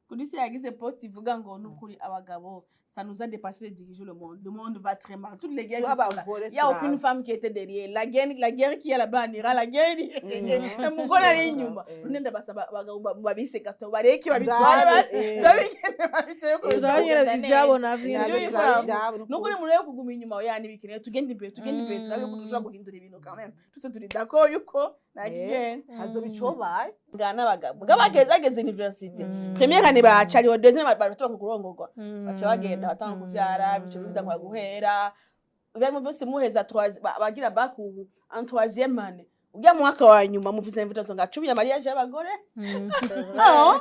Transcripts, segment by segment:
Kuri se yagize post ivuga ngo nukuri abagabo, ça nous a dépassé de diriger le monde. Le monde va très mal, toutes les guerres qui sont là, il y a aucune femme qui était derrière la guerre. La guerre qui est là-bas en Iran, la guerre, umugore ari inyuma. None ndabasaba abagabo babise gato, bareke babitware basi, turabigene babiteye ko Turabe nyene ivyabo navyo nyene. Ibyo bitwara. bikora. Nukuri murebe kuguma inyuma ya ntibikenewe. Tugende imbere, tugende imbere, turabe ko dushobora guhindura ibintu quand même. Twese turi d'accord yuko nta kigenda. Hazoba icobaye. Ngana n'abagabo mugabo bageze université, première année baca ariho, deuxième batanga kurongorwa, baca bagenda batanga kuvyara, bica bitangura guhera ibintu byose muheza bagira bac ubu en troisième année, ujya mu mwaka wa nyuma mufise invitation nka 10 ya mariage y'abagore. Ah,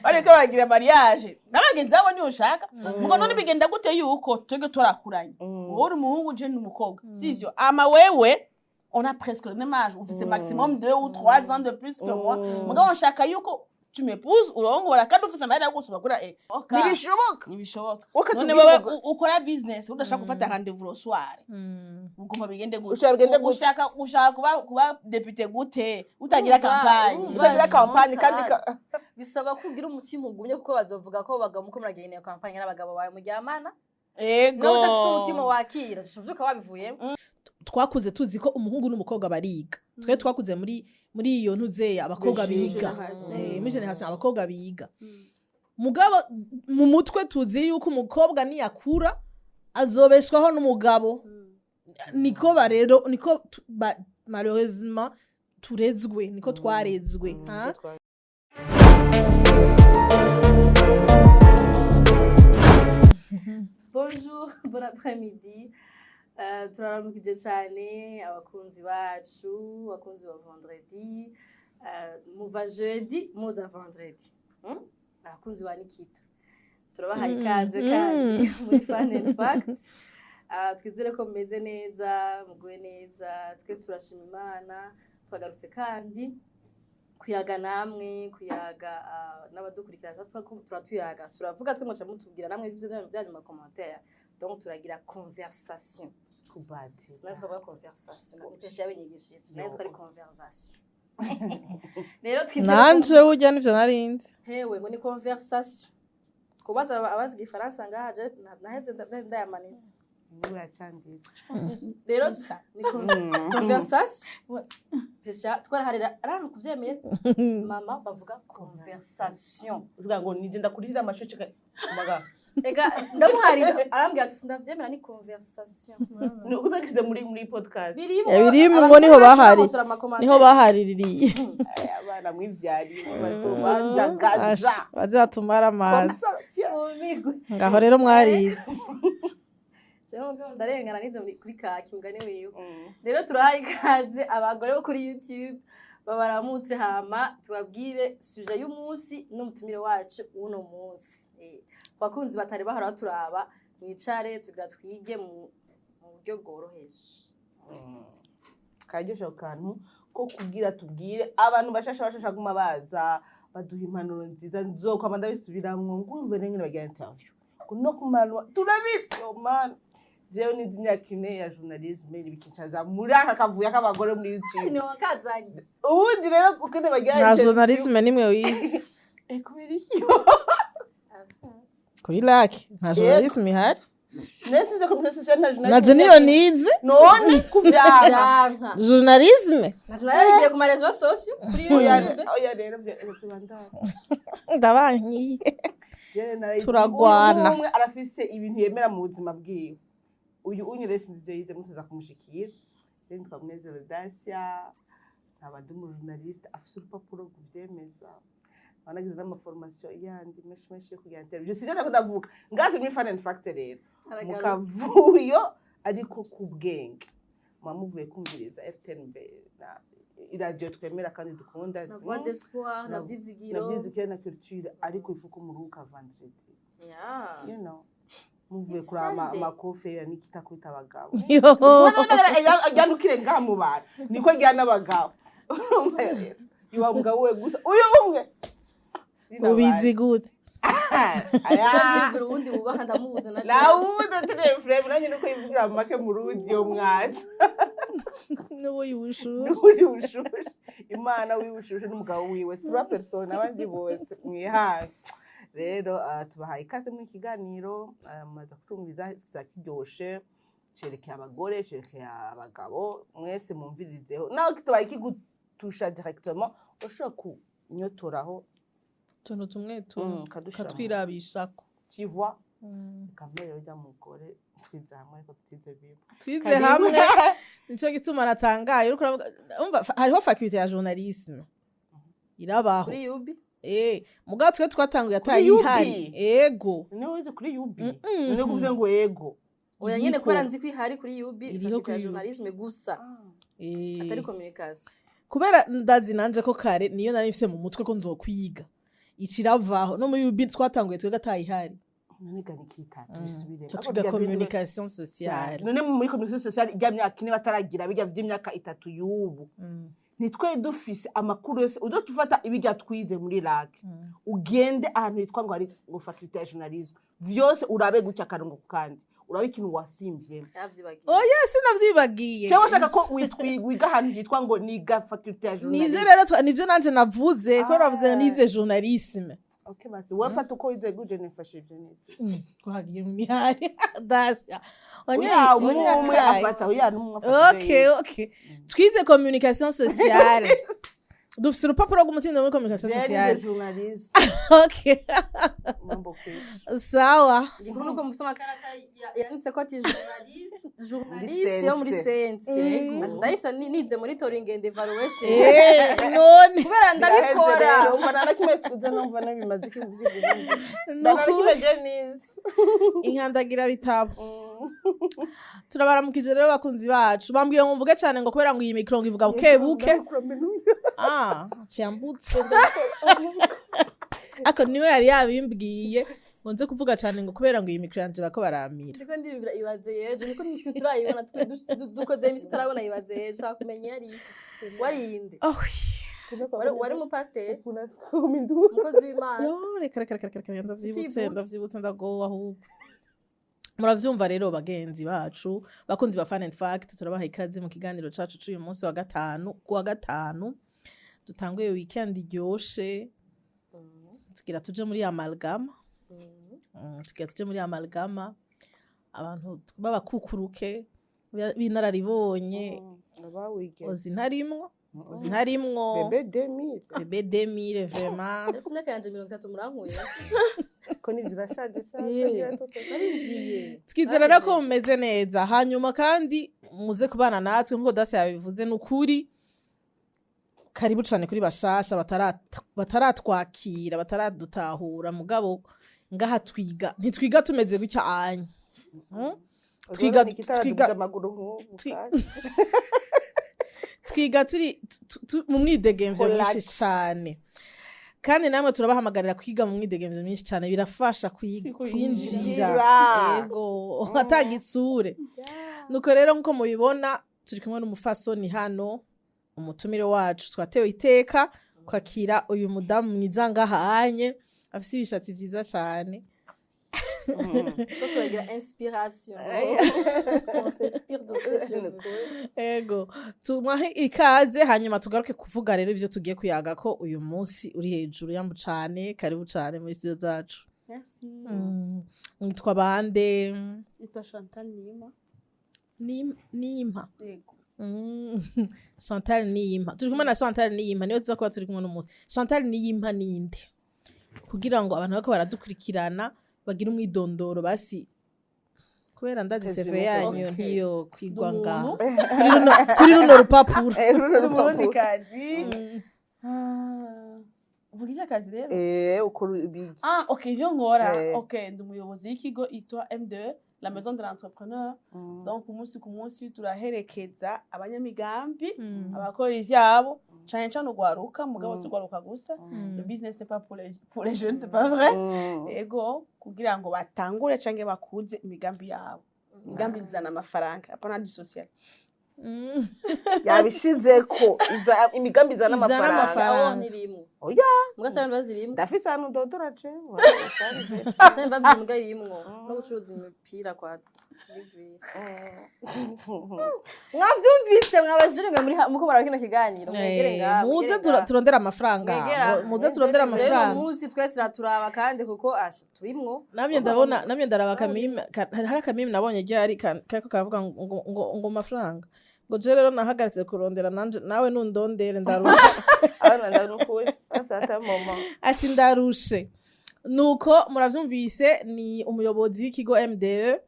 bariko baragira mariage n'abagenzi babo niyo ushaka. Mugo none bigenda gute yuko twebwe turakuranye, wowe uri umuhungu, je ni umukobwa, sivyo? Ama wewe on a presque le même âge, ufise maximum 2 ou 3 ans de plus que moi, mugabo nshaka yuko tu m'épouses, urongora kandi ufise amahera yo gusoma kuri Ntibishoboka. Ntibishoboka. Ukatubwira None wewe ukora business, udashaka gufata rendez-vous le soir, ugomba bigende gute? Ushaka bigende gute? Ushaka kuba député gute utagira Urumva, campagne? urumva. Utagira campagne kandi Bisaba ko ugira umutima ugumye, kuko bazovuga ko abagabo muko muragenda iyo campagne n'abagabo bawe muryamana. Ego. Nawe udafise umutima wakira, uvyuka wabivuyemo. Twakuze tuzi ko umuhungu n'umukobwa bariga. Twe twakuze muri iyo ntuzeya abakobwa biga. Génération. Muri génération abakobwa biga, mugabo mu mutwe tuzi yuko umukobwa niyakura azobeshwaho n'umugabo. Niko ba rero niko malheureusement turezwe, niko twarezwe, ha? Bonjour, bon après-midi. Turaramukije cyane abakunzi bacu, abakunzi ba vendredi. Muva jeudi muza vendredi. Abakunzi ba Nikita, turabahaye ikaze kandi muri Fun and Fact. Twizere ko mumeze neza, muguwe neza. Twe turashima Imana, twagarutse kandi kuyaga namwe, kuyaga n'abadukurikirana. Turatuyaga, turavuga, twe muca mutubwira namwe ibyo byanyu mu commentaire. Donc turagira conversation. Kubati. Natwe twavuga conversation, nipesha yabinyigishije, nawe twari conversation. Rero twizere ko- Nanje burya nivyo narinzi. Hewe, ngo ni conversation. Kubaza abazi igifaransa ngaha, je naheze ndayamanitse. Niwe yacanditse. Rero ni conversation. Pesha twaraharira aranga kuvyemera, mama bavuga conversation. Uvuga ngo nije ndakurira amashoceka maga. Ega ndamuhariza, arambwira ati sindavyemera, ni conversation. Ni utagishyize muri podcast. Birimo. Birimo, ngo niho bahari. Abantu benshi. Niho bahariririye. Aya, abana mwivyariye bazobandagaza. Baze batumara amazi. Conversation. Umigwe. Ngaho rero mwarize. Jewe mugabo ndarengana nize kuri kaki mugani wiwe. Rero turahaye ikaze abagore bo kuri YouTube, babaramutse, hama tubabwire sujet y'umunsi n'umutumire wacu w'uno munsi. Ku bakunzi batari bahora baturaba, mwicare tugira twige mu buryo bworoheje. Karyoshe ako kantu ko kubwira, tubwire abantu bashasha bashasha guma baza baduha impanuro nziza. Nzokwama ndabisubiramwo, ngumve nengene bagira interview ngo no kumanwa turabizi. Yo man, jewe nizi imyaka 4 ya journalisme nibikincaza muri aka kavuyo k'abagore muri YouTube. Ni wakazanye. Ubundi rero ukene bagira Nta interview. journalisme nimwe wize. Kubera iki? Kuri laki nta journalisme ihari. Nesize communication sociale, nta journalisme. Naje niyo nize. None kuvyanga. Vyanka. Journalisme. National yagiye ku ma réseaux sociaux kuri Oya. YouTube. Oya rero tubandane. Ndabankiye. Jewe Turagwana. Uyu umwe arafise ibintu yemera mu buzima bwiwe. Uyu unyu rero sinzi ivyo yize, mutuza kumushikira. Jewe nitwa Munezero Dacia, nkaba ndi umujournaliste afise urupapuro ruvyemeza, nkaba nagize n'amaformation yandi menshi menshi yo kugira interview. Sivyo ndako ndavuga ngazi muri Fun and Fact rero mu kavuyo, ariko ku bwenge muba muvuye kumviriza RTNB na iradiyo twemera kandi dukunda. Na Voix d'Espoir, na Vyizigiro. Na Vyizigiro na Culture, ariko ifuko muruhuka vendredi. Muvuye It's kuraba Friday. amakofe ya Nikita kwita abagabo. Yo. Ajyana ukire ngaha mu bantu niko ajyana abagabo. Urumva rero yuba mugabo we gusa uyu umwe. Sinabaye. Ubizi gute? Aya. Ndamwiyumvira uwundi wubaha, ndamubuze na. Nawundi telefone nanjye nuko yivugira mu make mu rundi yo mwaza. N'ubu yubushushe. N'uri bushushe, Imana wibushushe n'umugabo wiwe tura persona, abandi bose mwihanga. Rero tubahaye ikaze muri iki kiganiro. Mumaze kutumviriza, kiza kiryoshe, cerekeye abagore, cerekeye abagabo, mwese mumvirizeho. Naho kitabaye kigutusha directement, ushobora kunyotoraho utuntu tumwe tumwe kadushiramo. Katwirabishako. Tu vois, kamere rero mugore twize hamwe, ariko tutize bimwe. Twize Karibu. hamwe, nico gituma natangaye. Uriko uravuga, umva, hariho faculté ya journalisme irabaho. Kuri UB. Mugabo twe twatanguye Kuri UB? atayihari, ego. Niwe wize kuri UB? Mm-mm. None kuvuze ngo ego? Oya nyene, kubera nzi ko ihari kuri UB. Iriho Faculté ya kuri UB. journalisme gusa, atari communication. Kubera ndazi nanje ko kare niyo nari mfise mu mutwe ko nzokwiga, ikiravaho no muri UB twatanguye twebwe atayihari. None ga Nikita, tubisubire. Tuba twiga communication sociale. None muri communication sociale ijya myaka 4 bataragira bijya vy'imyaka 3 y'ubu, nitwe dufise amakuru yose. Uzoca ufata ibijya twize muri LAC, ugende ahantu hitwa ngo hari ngo faculté ya journalisme, vyose urabe gutya akarongo ku kandi, urabe ikintu wasimvyemo. Yavyibagiye. Oya, sinavyibagiye. Cyangwa ushaka ko wiga ahantu hitwa ngo niga faculté ya Nivyo. journalisme. Rero nivyo nanje navuze ko navuze Ah. nize journalisme. Okay, basi wewe fata uko wize guje, nifashe ivyo nize. Twagiye mu mihari dasya. Oya, umwe umwe afata, oya, n'umwe afata ivyo Okay. yize. Okay, twize communication sociale, dufise urupapuro rw'umutsindo muri communication Jewe nize sociale. journalisme. Okay. Mambo kwisha. Sawa. Igikuru nuko mufise amakarata yanditse ko ati journaliste, journaliste yo muri Sense. sense. Ndayifise, nize monitoring and evaluation. None Kubera ndabikora. Rero umva, nta na kimwe twize, numva nabimaze iki vy'Uburundi, nta na kimwe je nize. Inkandagira bitabo. Turabaramukije rero bakunzi bacu. Bambwiye ngo mvuge cyane, ngo kubera ngo iyi mikro ngo ivuga buke buke. Ah, cyambutse ako niwe yari yabimbwiye ngo nze kuvuga cyane, ngo kubera ngo iyi mikro yanje bako baramira. Ndiko ndibwira ibaze yejo, niko turayibona twe dukoze imisi tutarabona ibaze yejo. Shaka kumenya yari warinde. Oh. Wari umupasiteri, umukozi w'Imana. Yo, reka reka reka reka reka, ndavyibutse. Utivuga. Ndavyibutse, ndagowe ahubwo. Muravyumva rero bagenzi bacu, bakunzi ba Fun and Fact, turabaha ikaze mu kiganiro cacu c'uyu munsi wa gatanu. Ku wa gatanu dutanguye weekend iryoshe, tugira tuje muri amalgama. Tugira tuje muri amalgama, abantu b'abakukuruke b'inararibonye. Ozi ntarimwo, ozi ntarimwo. Bébé 2000. Bébé 2000, vraiment. Ariko imyaka yanje 30 murankuye. Ko nivyo, urashaje. Narinjiye. Twizera rero ko mumeze neza, hanyuma kandi muze kubana natwe nk'uko dasi yabivuze. Ni ukuri karibu cane kuri bashasha bataratwakira, bataradutahura. Mugabo ngaha twiga, ntitwiga tumeze gutya anya. Amaguru nk'ubu. Twiga turi mu mwidegemvyo Relax. mwinshi cane, kandi namwe turabahamagarira kwiga mu mwidegemvyo mwinshi cane. Birafasha kwinjira. Kwinjira. Ego, atagitsure. Nuko rero nkuko mubibona, turi kumwe n'umufasoni hano, umutumire wacu. Twatewe iteka kwakira uyu mudamu mwiza ngahanye, afise ibishatsi vyiza cane. Ko turagira inspiration, on s'inspire de ses cheveux. Ego, tumuhe ikaze, hanyuma tugaruke kuvuga rero ivyo tugiye kuyaga ko uyu munsi. Uri hejuru yambu cane, karibu cane muri studio zacu. Merci. Mwitwa bande? Nitwa Chantal Nima. Nimpa? Yego. Chantal Niyimpa, turi kumwe na Chantal Niyimpa, niyo tuza kuba turi kumwe n'umunsi. Chantal Niyimpa ninde, kugira ngo abantu bariko baradukurikirana bagire umwidondoro basi, kubera ndazi Résumé. CV yanyu Okay. ntiyo kwigwa Ndi ngaho umuntu. kuri runo rupapuro. Runo Ndi rupapuro. Umurundikazi. Ah, vuga ivy'akazi rero. Ukora ibiki? Ah, ok, ivyo nkora. Ok, ndi umuyobozi y'ikigo itwa M2, la maison de l'entrepreneur. Donc umunsi ku munsi turaherekeza abanyamigambi, abakora ivyabo, cane cane urwaruka, mugabo si urwaruka gusa. Le business n'est pas pour les jeunes, c'est pas vrai. Ego, kugira ngo batangure canke bakuze imigambi yabo. Imigambi izana amafaranga, apana du social. Yabishizeko imigambi izana Izana amafaranga. amafaranga. Aho ntirimwe. Oya. Muga sani bazirimwe. Ndafise ahantu dodora jewe. Sani bazirimwe irimwo no gucuruza imipira kwa Mwavyumvise, mwabajure mwe muri muko muraba kino kiganiro, mwegere ngaha. Muze Mwegere ngaha. Turondere amafaranga. Mwegera. Muze turondere Rero amafaranga. Uyu munsi twese turaturaba kandi kuko asha turimwo. Namye ndabona, namye ndaraba aka meme, hari aka meme nabonye ryari kariko kavuga ngo amafaranga, ngo je rero nahagaritse kurondera, nanje nawe nundondere, ndarushe. Abana ndanukuri basata mama. Ati ndarushe. Nuko muravyumvise, ni umuyobozi w'ikigo MDE.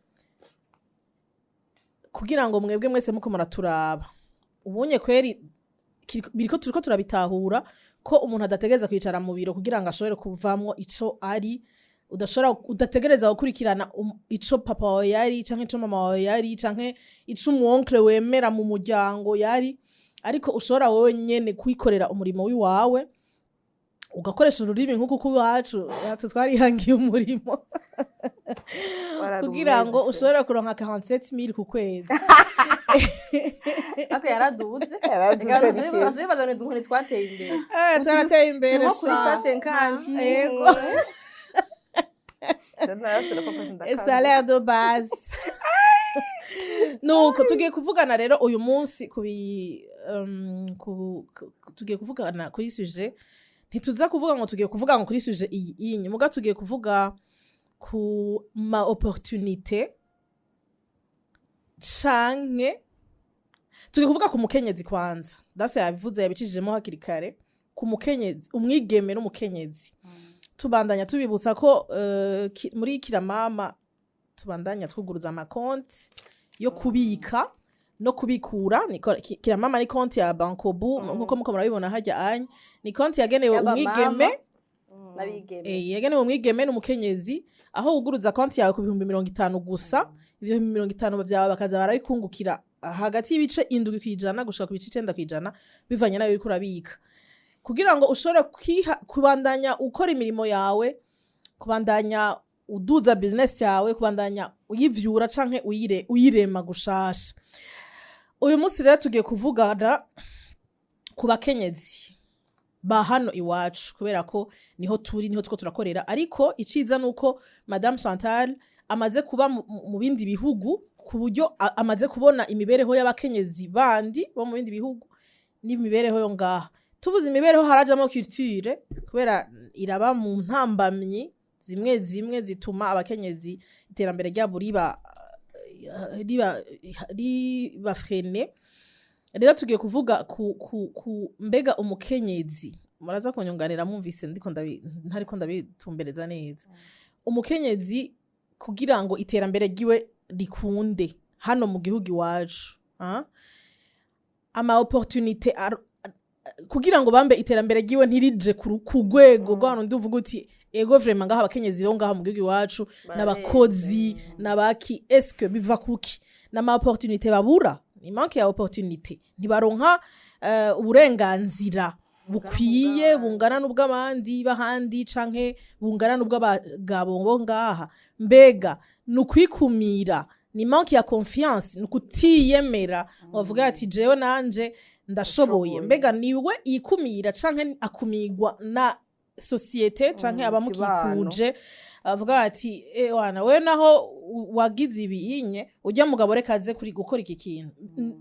Kugira ngo mwebwe mwese muko muraturaba ubunye kweri, biriko turiko turabitahura ko umuntu adategereza kwicara mu biro kugira ngo ashobore kuvamwo ico ari. Udashobora, udategereza gukurikirana ico papa wawe yari, canke ico mama wawe yari, canke ico umu oncle wemera mu muryango yari, ariko ushobora wowe nyene kwikorera umurimo wiwawe, ugakoresha ururimi nk'uko iwacu natwe twarihangiye umurimo kugira ngo ushobore kuronka 47 000 ku kwezi. Ariko yaraduze. Yaraduze ni. Bazibaza ngo ukuntu twateye imbere. Twarateye imbere. Turimo kuri Sha. 150. Yego. Salaire de base. Nuko tugiye kuvugana rero uyu munsi kubi um, ku, ku, tugiye kuvugana kuri sujet. Ntituza kuvuga ngo tugiye kuvuga ngo kuri sujet iyi iyi, muga tugiye kuvuga ku ma opportunité, canke tugiye kuvuga ku mukenyezi kwanza. Dase yabivuze, yabicishijemo hakiri kare, ku mukenyezi, umwigeme n'umukenyezi. Tubandanya tubibutsa ko muri Kiramama tubandanya twuguruza amakonti yo kubika no kubikura. Ni Kiramama ni konti ya Bancobu, nkuko muko murabibona hajya anya, ni konti yagenewe Y'abamama umwigeme n'abigeme. Yagenewe umwigeme n'umukenyezi, aho wuguruza konti yawe ku 50,000 gusa. Ivyo 50,000 vyawe bakaza barabikungukira hagati y'ibice 7% gushika ku bice 9%, bivanye nayo uriko urabika, kugira ngo ushobore kubandanya ukora imirimo yawe, kubandanya uduza business yawe, kubandanya uyivyura canke uyirema gushasha. Uyu munsi rero tugiye kuvugana ku bakenyezi ba hano iwacu, kubera ko niho turi, niho two turakorera. Ariko iciza nuko Madame Chantal amaze kuba mu bindi bihugu, ku buryo amaze kubona imibereho y'abakenyezi bandi bo mu bindi bihugu n'imibereho yo ngaha. Tuvuze imibereho, harajamo culture, kubera iraba mu ntambamyi zimwe zimwe zituma abakenyezi iterambere ryabo riba freiné. Rero tugiye kuvuga ku mbega umukenyezi, muraza kunyunganira mwumvise ndiko ntariko ndabitumbereza neza, umukenyezi kugira ngo iterambere ryiwe rikunde hano mu gihugu iwacu, ah? Ama opportunité kugira ngo bambe iterambere ryiwe ntirije ku rwego rwa rundi uvuga uti: "Ego, vraiment ngaha abakenyezi bo ngaha mu gihugu iwacu n'abakozi n'abaki." Eske biva kuki? N'ama opportunité babura, ni manque ya opportunité, ntibaronka uburenganzira bukwiye bungana n'ubw'abandi b'ahandi canke bungana n'ubw'abagabo bo ngaha. Mbega ni ukwikumira, ni manque ya confiance, ni ukutiyemera ngo bavuge ati: "Jewe nanje ndashoboye"? Ndashoboye. Mbega niwe yikumira canke akumigwa na société canke abamukikuje, avuga ati: "Wana we naho wagize ibiyinye ujya mugabo, reka aze kuri gukora iki kintu"?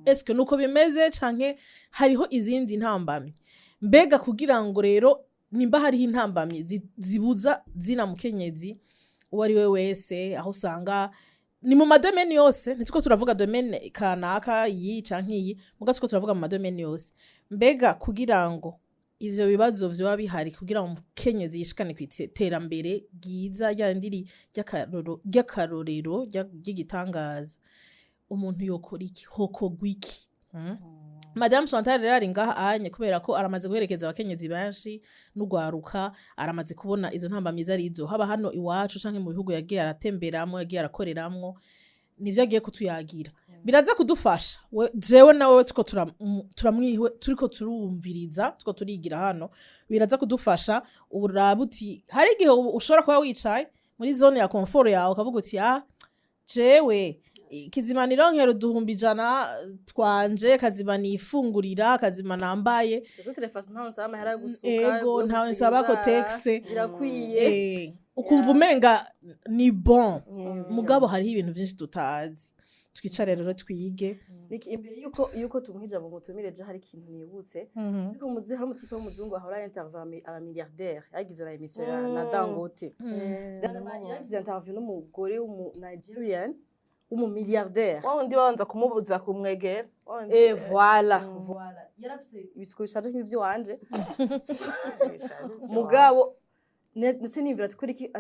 Eske nuko bimeze canke hariho izindi ntambamyi? Mbega kugira ngo rero nimba hariho intambamyi zibuza zina mukenyezi uwo ari we wese, aho usanga ni mu ma domaines yose, ntitwo turavuga domaine kanaka iyi canke iyi, muga tuko turavuga mu ma domaines yose. Mbega kugira ngo ivyo bibazo vyoba bihari, kugira ngo umukenyezi yishikane ku iterambere ryiza ryandi ry'akarorero ry'igitangaza, umuntu yokora iki? Hokorwa iki? Madame Chantal rero ari ngaha anye kubera ko aramaze guherekeza abakenyezi benshi n'ugwaruka, aramaze kubona izo ntambamyi arizo, haba hano iwacu canke mu bihugu yagiye aratemberamwo, yagiye arakoreramwo. Nivyo agiye kutuyagira, biraza kudufasha. Jewe nawe tuko turamwiwe, turiko turumviriza, tuko turigira hano, biraza kudufasha. Uraba uti hari igihe ushobora kuba wicaye muri zone ya confort yawe, ukavuga uti: "Ah, jewe kizima nironkera 100,000 twanje, kazima nifungurira, kazima nambaye." Toutes les façons, ntawe nsaba amahera yo gusuka. Ego, Yo ntawe gusiga nsaba inzara, Kotex. Birakwiye. Ukumva umenga ni bon, mugabo hariho ibintu byinshi tutazi. Twicare rero twige. Niki, imbere yuko tumuha ijambo ngo tumire, je hari ikintu nibutse. Siko muzi, hari umu type w'umuzungu ahora interview aba milliardaire, yagize na émission ya na Dangote. Yagize interview n'umugore w'umu Nigerian w'umu milliardaire. Wa wundi babanza kumubuza kumwegera, wa wundi- Et voilà, voilà. Yarafise ibisuko bishaje nk'ivyo wanje. Mugabo ndetse niyumvira ati kuri iki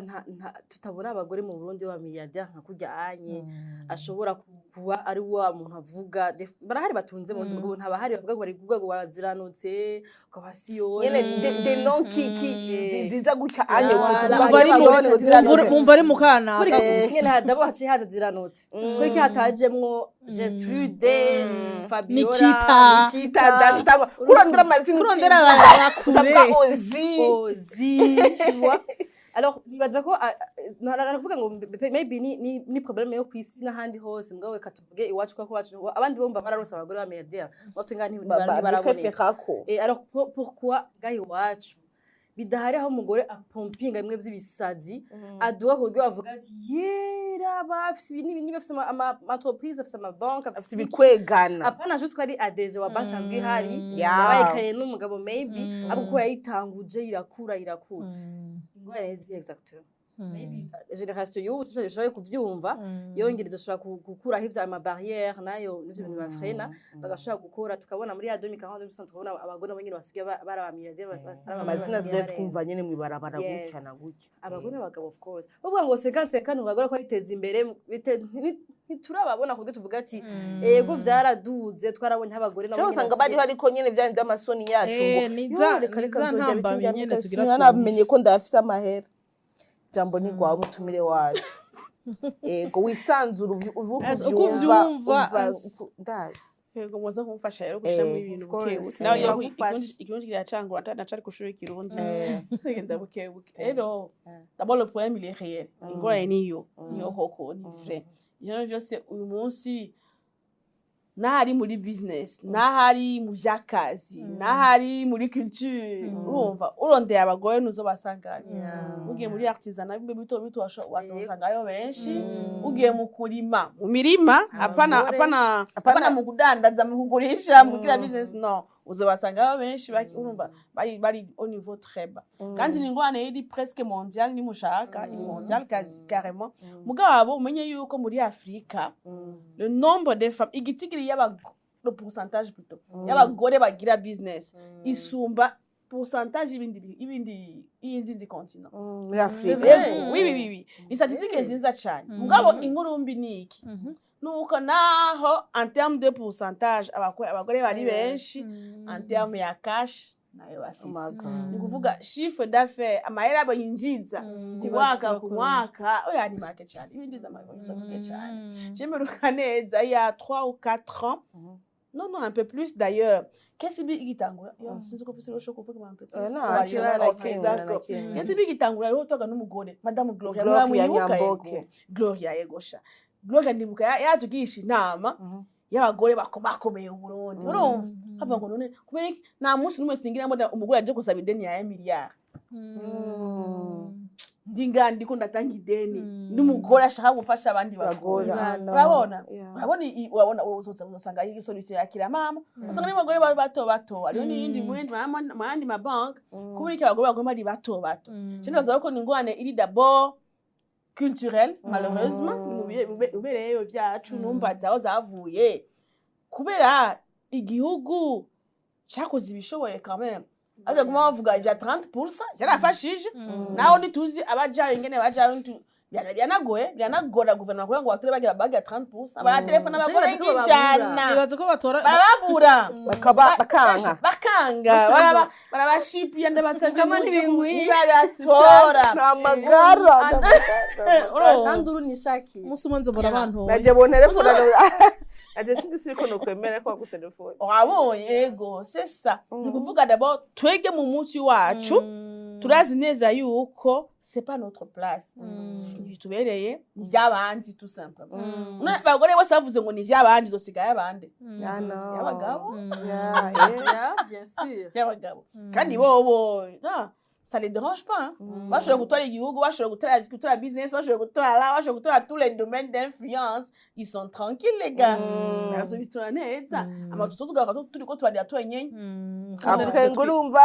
tutabona abagore mu Burundi b'aba milliardaire nka kurya anye ashobora kuba ari wa muntu avuga. Barahari batunze mu Burundi, mugabo ntabahari bavuga ngo bari kuvuga ngo baraziranutse ukaba siyoni. Nyene de non ki ziza gutya anye. Voilà. kutuvuga Umva ari ngo mu- ngo ziranutse. Umva ari mu kana. Kuri iki nyene dabo haciye haza ziranutse, kuri iki hatajemwo Gertrude, Fabiola, Nikita. Nikita dasitangwa kurondera amazina. Kurondera abakure. Utavuga Ozi. Ozi, tu vois. Alors nibaza ko naravuga ngo maybe ni problème yo kwisi n'ahandi hose, mugabo reka tuvuge iwacu, kuko iwacu abandi bomba bararonse abagore ba milliardaire, watwe ngaha ntibaraboneka. Biprefera ko Et alors pourquoi ngaha iwacu bidahari, aho umugore apompinga bimwe vy'ibisazi, aduga ku buryo bavuga ati yera bafise ibi n'ibi n'ibi, afise ama entreprise, afise ama banque, afise iki. Ibikwegana. Apana juste ko ari ADG wa banque sanzwe ihari, yabaye créé n'umugabo maybe, ariko ko yayitanguje irakura irakura. Ingorane zihe exactement? Maybe génération y'ubu ishoboye kuvyumva, yongera ishobora gukuraho ivyo ama barrière nayo n'ivyo bintu bafrena, bagashobora gukora, tukabona muri ya 2040, 2050, tukabona abagore nabo nyene basigaye bari aba milliardaire. Amazina tugiye twumva nyene mw'ibarabara gutya na gutya. Abagore n'abagabo, of course, bavuga ngo 50-50, abagore ko biteza imbere, ntiturababona ku buryo tuvuga ati ego vyaraduze, twarabonye abagore nabo Cyangwa nyene usanga bariho, ariko nyene vyari vy'amasoni yacu ngo Ni yo, reka reka za nzorya ntambamyi bikinga nyene muka tugira. Sinanamenye ko ndafise amahera. Jambo ntigwawe, umutumire wacu. Ego, wisanzura, uvuge. Uko uvyumva. uvyumva, Ndazi. Yego, muze kumufasha rero gushiramo ibintu Of course. buke buke. Nawe iyo Turagufasha. Ikirundi kiracangura, nacari kw'ishuri ikirundi. Sigenda buke buke. Rero d'abord le problème, il est réel. Ingorane niyo koko, ni vrai. Ivyo vyose uyu munsi, n'ahari muri business, n'ahari mu vy'akazi, n'ahari muri culture, urumva urondeye abagore ntuzobasangane. Ugiye muri artisanat, bimwe bito bito, wasangayo benshi. Ugiye mu kurima, mu mirima, apana Abagore. apana mu kudandaza, mu kugurisha, mu kugira business, no uzobasangayo benshi urumva bari au niveau très bas. Kandi ni ingorane iri presque mondial, nimushaka iri mondial quasi carrément. Mugabo umenye yuko muri Afrika le nombre de femmes, igitigiri y'abagore, le pourcentage plutôt y'abagore bagira business isumba pourcentage y'ibindi y'izindi continent. Muri Afrika. Vrai. Yego, oui, ni statistique nziza cyane. Mugabo inkuru mbi ni iki? Nuko naho en terme de pourcentage abagore bari benshi, en terme ya cash nayo bafise, ni kuvuga chiffre d'affaires, amahera abo yinjiza ku mwaka ku mwaka, oya, ni make cyane. Ibinjiza amahera make cyane. Jemeruka neza il y a 3 ou 4 ans, non non, un peu plus d'ailleurs, KCB igitangura. Yo sinzi ko ufise urusho kuvuga ama entreprise. No, Ok, d'accord. KCB igitangura rero toga n'umugore Madame Gloria. Gloria Muramwibuka? Nyamboke. Yego, Gloria, yego sha Gloria, ndibuka yatugisha inama y'abagore bakomakomeye mu Burundi. Urumva havuga ngo none kubera iki nta munsi n'umwe singira mbona umugore aje gusaba ideni ya miliyari? Ndi nga ndiko ndatanga ideni n'umugore ashaka gufasha abandi bagore. Urabona, urabona urabona uzosanga iyi solution yakira mama, usanga n'abagore bari bato bato. Hariho n'iyindi mu yandi mabanki. Kubera iki abagore bagomba ari bato bato? Je nibaza ko ni ingorane iri d'abord culturelle, malheureusement, ni mu bibereyo byacu. Numva aho zavuye, kubera igihugu cyakoze ibishoboye quand même, ariko guma bavuga ivya 30% byarafashije. Naho ntituzi abajayo ingene bajayo, biranagoye, biranagora guverinoma kugira ngo batore bagira 30%. Baratelefona abagore Nibaza ko nk'ijana. Nibaza ko batora. Barababura. Bakanka. Bakanga, barabasupiya, ndabasabye Kama muje ntibingwiye. Ntibabatora. Nta magara. Urumva? Kandi uru nishakiye. Umunsi umwe nzobora bantoye. Naje bontelefona, naje sindi siriko nokwemera ko bagutelefone. Wabonye? Ego, c'est ça. Ni ukuvuga d'abord twege mu munsi wacu turazi neza yuko c'est pas notre place, si bitubereye, ni iby'abandi tout simplement. None abagore bose bavuze ngo ni iby'abandi, izosigaye abandi y'abagabo. Yeah, bien sûr. Y'abagabo. Kandi bobo na Ça les dérange pas, hein. Bashobora gutwara igihugu, bashobora gutwara business, bashobora gutwara tous les domaines d'influence, ils sont tranquilles, les gars. Bazobitora neza. Amatuto tugaruka turiko turarira twenyene. Après ngo urumva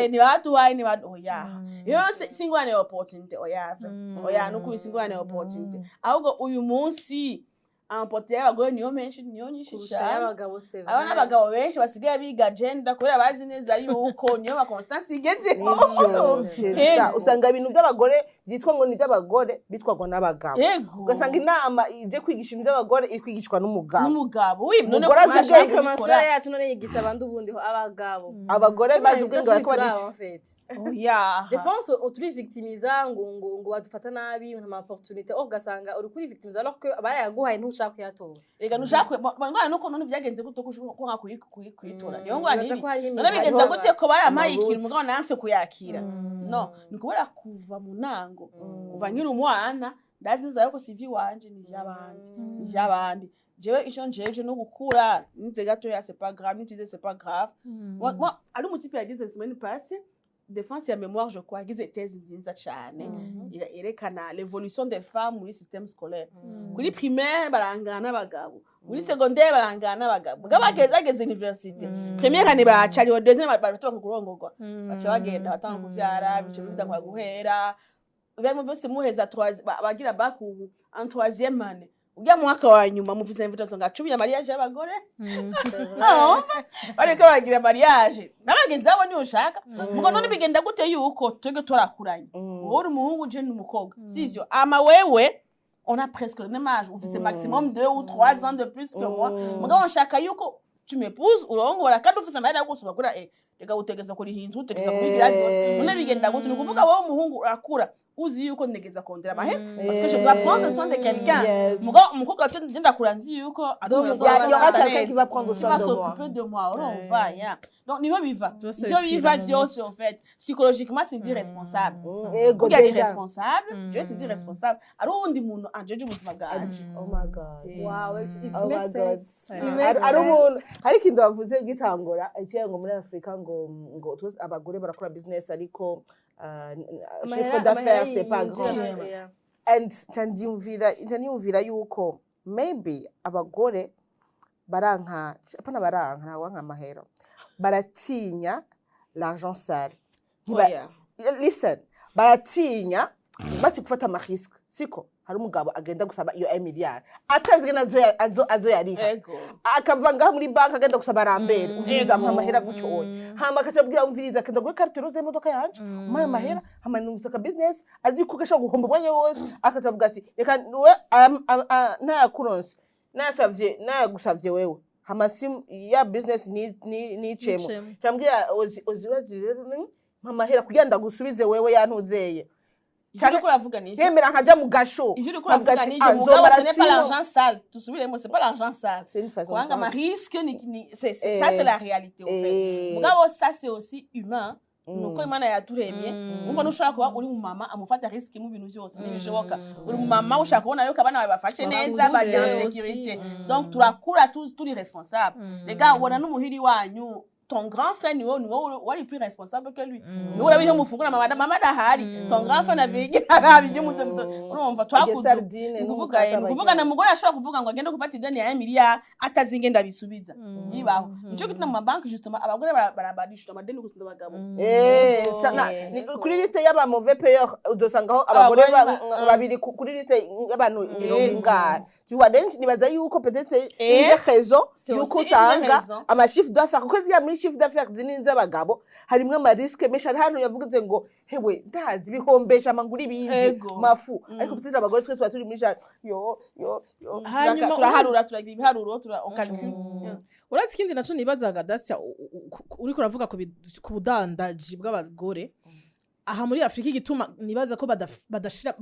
Ntibaduhaye, ntibadu, oya. Iyo si ingorane ya opportunité, oya, oya, nukuri si ingorane ya opportunité. Ahubwo uyu munsi opportunité y'abagore niyo menshi, niyo nyinshi Kurusha cyane. y'abagabo, c'est Aba n'abagabo benshi basigaye biga gender kubera bazi neza yuko niyo ma constance igezeho. Nivyo, c'est ça. Yego. Usanga ibintu by'abagore byitwa ngo ni iby'abagore bitwagwa n'abagabo. Ugasanga inama ije kwigisha ibintu by'abagore iri kwigishwa n'umugabo. N'umugabo, oui, none Umugore azi ko ubwenge. Amasura yacu none yigisha abandi, ubundi ho abagabo. Abagore bazi ubwenge bariko Turaba, en fait. Oya. Défense, turivictimiza ngo badufata nabi, ngo nta opportunité, or ugasanga uri kuri victimiza alors que barayaguhaye, ntushaka kuyatora. Reka ntushaka ngwana nuko none vyagenze gute ko nka kuyitora, niyo ngwana Nibaza iri ko hariho none imigani. bigenze gute ko barampaye Amabuti. ikintu mugabo nanse kuyakira? No ni kubera kuva mu ntango, kuva nkiri umwana, ndazi neza yuko si wanje, ni ivy'abandi, ni ivy'abandi. Jewe ico njeje no gukura nize gatoya, c'est pas grave, nitize, c'est pas grave. Moi, ari umu type yagize semaine passée défense ya mémoire, je crois, yagize thèse nziza cane yerekana l'évolution des femmes muri système scolaire. Kuri primaire barangana n'abagabo, muri secondaire barangana n'abagabo, mugabo bageze université, première année baracariho, deuxième batanga kurongorwa, baca bagenda batanga kuvyara, bica bitangura guhera. Ibintu byose muheza abagira bac ubu en troisième année, ujya mu mwaka wa nyuma mufise invitation nka 10 ya mariage y'abagore. Ah, bariko baragira mariage n'abagenzi babo, niyo ushaka. Mugo none bigenda gute yuko twebwe turakuranye, wowe uri umuhungu, je ni umukobwa, sivyo? Ama wewe on a presque le même âge, ufise maximum 2 ou 3 ans de plus que moi, mugabo nshaka yuko tu m'épouses, urongora, kandi ufise amahera yo gusoma kuri reka utegeza kuriha inzu, utegeza kubigira byose. None bigenda gute? Ni ukuvuga wowe umuhungu urakura uzi yuko ntegeza kondera amahera parce que je dois prendre soin de quelqu'un. Mugabo umukobwa wacu ngenda kura nzi yuko ari Donc, umugore Il y aura neza. quelqu'un qui va prendre Qui soin va de moi. s'occuper de moi, urumva? Ya, donc niho biva. Byose Ivyo bipfira biva mu vyose, en fait, psychologiquement sindi responsable. Ego. Burya ni Déjà. responsable, je sindi responsable, ari uwundi muntu anjeje ubuzima bwanje. Oh my God. Wow, it Oh my makes God. sense. It makes Ari sense. umuntu, hari ikintu wavuze gitangura ikiye ngo muri Afurika ngo twese abagore barakora business, ariko chiffre d'affaires c'est pas grand. And nca ndiyumvira yuko maybe abagore baranka, apana baranka, ntawanka amahera, baratinya l'argent sale. Oya. Listen, baratinya bati gufata ama risques, siko? Hari umugabo agenda gusaba iyo miliyari atazi ingene azoyariha. Akava ngaha muri banki agenda gusaba rambere, umviriza, ampa amahera gutyo oya. Hama akaca abwira, umviriza, akenda guha carte rose y'imodoka yanje, umpaye amahera, hama numvise aka business azi ko gashobora guhomba umwanya wose, akaca avuga ati reka we ntayakuronse, nayasavye, nayagusavye wewe, hama si ya business nicemo. Nicemo. Cambwira ozi ozi urazi rero mpa amahera kugira ndagusubize wewe yantuzeye. Ivyo uriko uravuga ni ivyo. Nkemera nkaja mu gasho. Ivyo uriko Nkavuga uravuga ati, ni ivyo. ah, Mugabo nzomara ce n'est pas 6 mois. l'argent sale, tusubiremo, c'est pas l'argent sale. C'est une façon de Kwanga ama prendre. risque ni ça, c'est la réalité, au fait. Mugabo ça, c'est aussi humain, nuko Imana yaturemye. Umva, ntushobora kuba uri mu mama amufata risque mu bintu byose, ntibishoboka. Uri mu mama ushaka kubona yuko abana bawe bafashe neza, bari en sécurité. Donc turakura turi responsable. Les gars, ubona n'umuhiri wanyu, ton grand frère niwe wari plus responsable que lui, niwe urabihe mufungura mama adahari. Ton grand frère nabigira arabi ibyo muto muto, urumva? Twakuze Sardine ni ukuvuga n'umukate. Ni ukuvuga na mugore ashobora kuvuga ngo agende gufata ideni ya miliyari atazi ingene abisubiza, ntibaho. Nico gituma mu mabanki justement abagore barabishura amadeni gusumba abagabo. Kuri liste y'aba mauvais payeurs uzosangaho abagore. Abagore babiri kuri liste y'abantu 50. Tu vois, donc nibaza yuko peut-être c'est une des raisons C'est yuko aussi une des usanga raisons. ama chiffre d'affaires, kuko ziriya muri chiffre d'affaires zinini z'abagabo harimwo ama risques menshi. Hari hano yavuze ngo hewe ndazi bihombesha amangura ibindi mafu, ariko peut-être abagore twe tuba turi muri genre yo yo yo. Hanyuma Turaharura, turagira ibiharuro, on calcule. Uretse ikindi naco nibazaga, Dacia, uriko uravuga ku budandaji bw'abagore aha muri Afurika, igituma nibaza ko badashira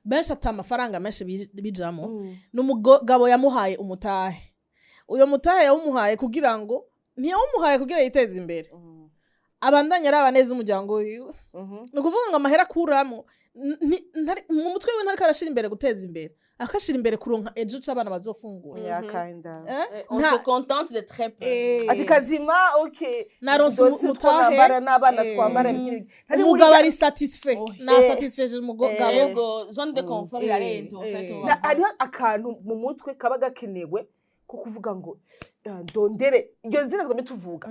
benshi ata amafaranga menshi bijamo, ni umugabo yamuhaye umutahe. Uyo mutahe yawumuhaye kugira ngo, ntiyawumuhaye kugira yiteze imbere, abandanye araba neza umuryango wiwe. Ni ukuvuga ngo amahera akuramo Mu mutwe wiwe ntariko arashira imbere guteza imbere, akashira imbere kuronka ejo c'abana bazofungura. Yeah, kinda. Eh? On se contente de très peu. Ati kazima, okay. Naronse Ndose utwo umutahe. nambara n'abana twambara ibiki. Ntari Umugabo burya- ari satisfait, Oh, na satisfait umugabo. Yego, zone de confort irarenze en fait. Hariho akantu mu mutwe kaba gakenewe ko kuvuga ngo ndondere iryo zina twame tuvuga,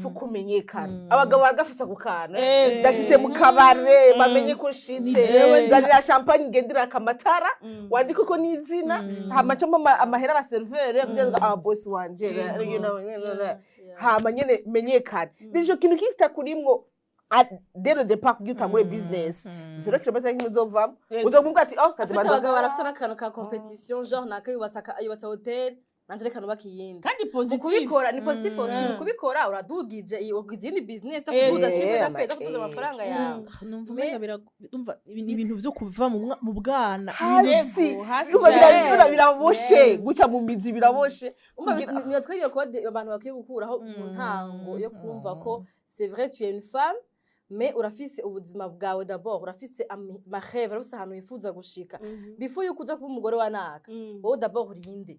faut kumenyekana. Abagabo baragafise ako kantu. Ndashitse mu kabare, bamenye ko Ni nshitse, jewe. Nzanira champagne, ngendera akamatara, wandike ko n'izina, hama ncamo amahera abaserveur kugira ngo aba boss wanje, hama nyene menyekane. Ico kintu kitakurimwo dès le départ kugira utangure business, 0 kilomètre kimwe uzovamo. Uzovuga ati oh, kazima. Afite abagabo barafite n'akantu ka compétition, genre naka yubatse hôtel, nanje reka nubake iyindi. Kandi Mu positif. kubikora ni positif aussi. Mu kubikora uradugije izindi business, kuduza chiffre d'affaires, kuduza amafaranga yawe. Numva umenga umva, ibi ni ibintu vyo kuva mu bwana. Hasi. Yego, hasi Urumva. cyane. Biraboshe gutya mu mizi, biraboshe. Umva, nibaza ko iyo code abantu bakwiye gukuraho mu ntango yo kumva ko c'est vrai, tu es une femme, mais urafise ubuzima bwawe d'abord, urafise ma rêve, urafise ahantu wifuza gushika before yuko uza kuba umugore wa naka. Wowe d'abord urinde,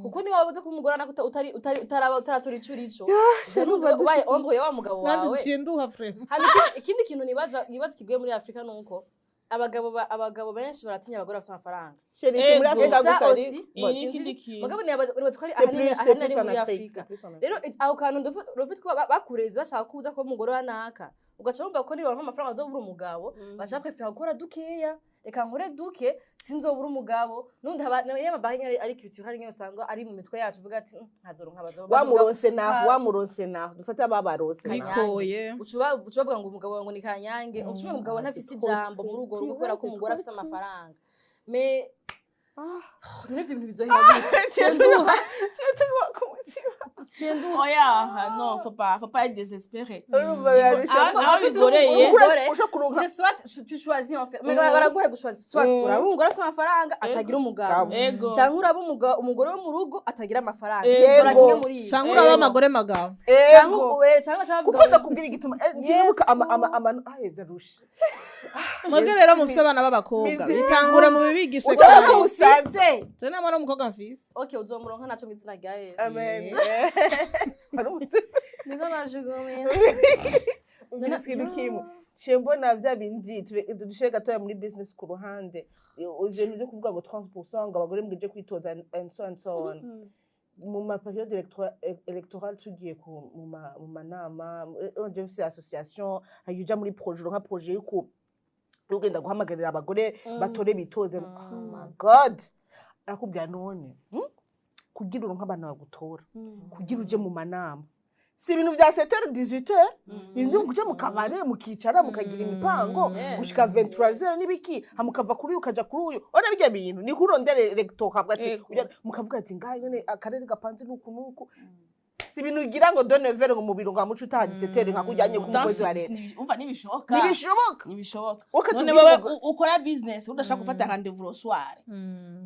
kuko niba wabuze kuba umugore wa naka utari utari utaraba utaratora ico urico, Numva ubaye ombre ya wa mugabo Nanjye wawe. nciye nduha vraiment. Hama ikindi kintu nibaza kigoye muri Afurika ni uko abagabo benshi baratinya abagore bafite amafaranga. Chérie, c'est muri Ego. Afrika Esa gusa ari aussi. Iyi ni ikindi kintu. Mugabo nibaza ko ari C'est ahanini plus c'est ahanini plus ari en muri Afrique, Afurika. c'est plus en Afrique. Rero aho kantu ndufite ko bakureze bashaka ko uza kuba umugore wa naka, ugaca wumva ko niba amafaranga azobura umugabo, baca préféra gukora dukeya, reka nkore duke sinzobura umugabo. Nundi haba niyo amabanki ari culture, hari nk'iyo usanga ari mu mitwe yacu uvuga ati "Nkazoronka abazoba." Wamuronse naho, wamuronse naho, dufate ababaronse naho. Bikoye. Ucuba bavuga ngo umugabo wawe ngo ni kanyange, ucuba umugabo ntafise ijambo muri urwo rugo kubera ko umugore afise amafaranga. Mais n'ivyo bintu bizohera gute? Ciye nduha, ciye nduha. Oya, non, faut pas être désespéré. Urumva birarusha. Aho Ensuite, bigoreye. umugore, Ushobora kuronka c'est soit tu choisis en fait, mais baraguhe guchoisir, soit uraba umugore afite amafaranga atagira umugabo, Ego. cyangwa uraba umugore wo mu rugo atagira amafaranga. Ego. Dora kimwe muri ivyo. Canke uraba amagore magabo. Cyangwa Ego. cyangwa bavuga Kuko ndakubwira igituma njibuka ama aye, ndarusha. Mwebwe rero mufise abana b'abakobwa, bitangura mu bibigishe Utabona kare. ko usanze. Ufise. Je nta mwana w'umukobwa mfise. Okay, uzomuronka naco mu izina rya Yesu. Amen. Hari umusore. Niko najugumiye. Umvira ikintu kimwe ciye mbona vya bindi dushire gatoya muri business ku ruhande, ivyo bintu vyo kuvuga ngo 30% ngo abagore mwije kwitoza and so and so on. Mu ma période électorale tugiye mu manama, je mfise association, hanyuma uja muri projet, uronka projet yuko ugenda guhamagarira abagore batore bitoze. Oh my God, arakubwira none, Kugira uronke abantu bagutora, kugira uje mu manama, si ibintu vya 7h 18h, ni ibintu kuja mu kabare mukicara mukagira imipango gushika 23h n'ibiki, hama ukava kuri uyu ukaja kuri uyu. Ona bijya bintu ni kurondera électorat, ukavuga ati mukavuga ati ngaha nyene akarere gapanze nuku nuku. Si ibintu ugira ngo de 9h ngo mu biro ngo amuce utaha 17h nka kujyanye k'umukozi wa leta. Umva, ntibishoboka. Ntibishoboka. Ntibishoboka. Ukaca None ubwira wewe ukora business udashaka gufata rendez-vous le soir,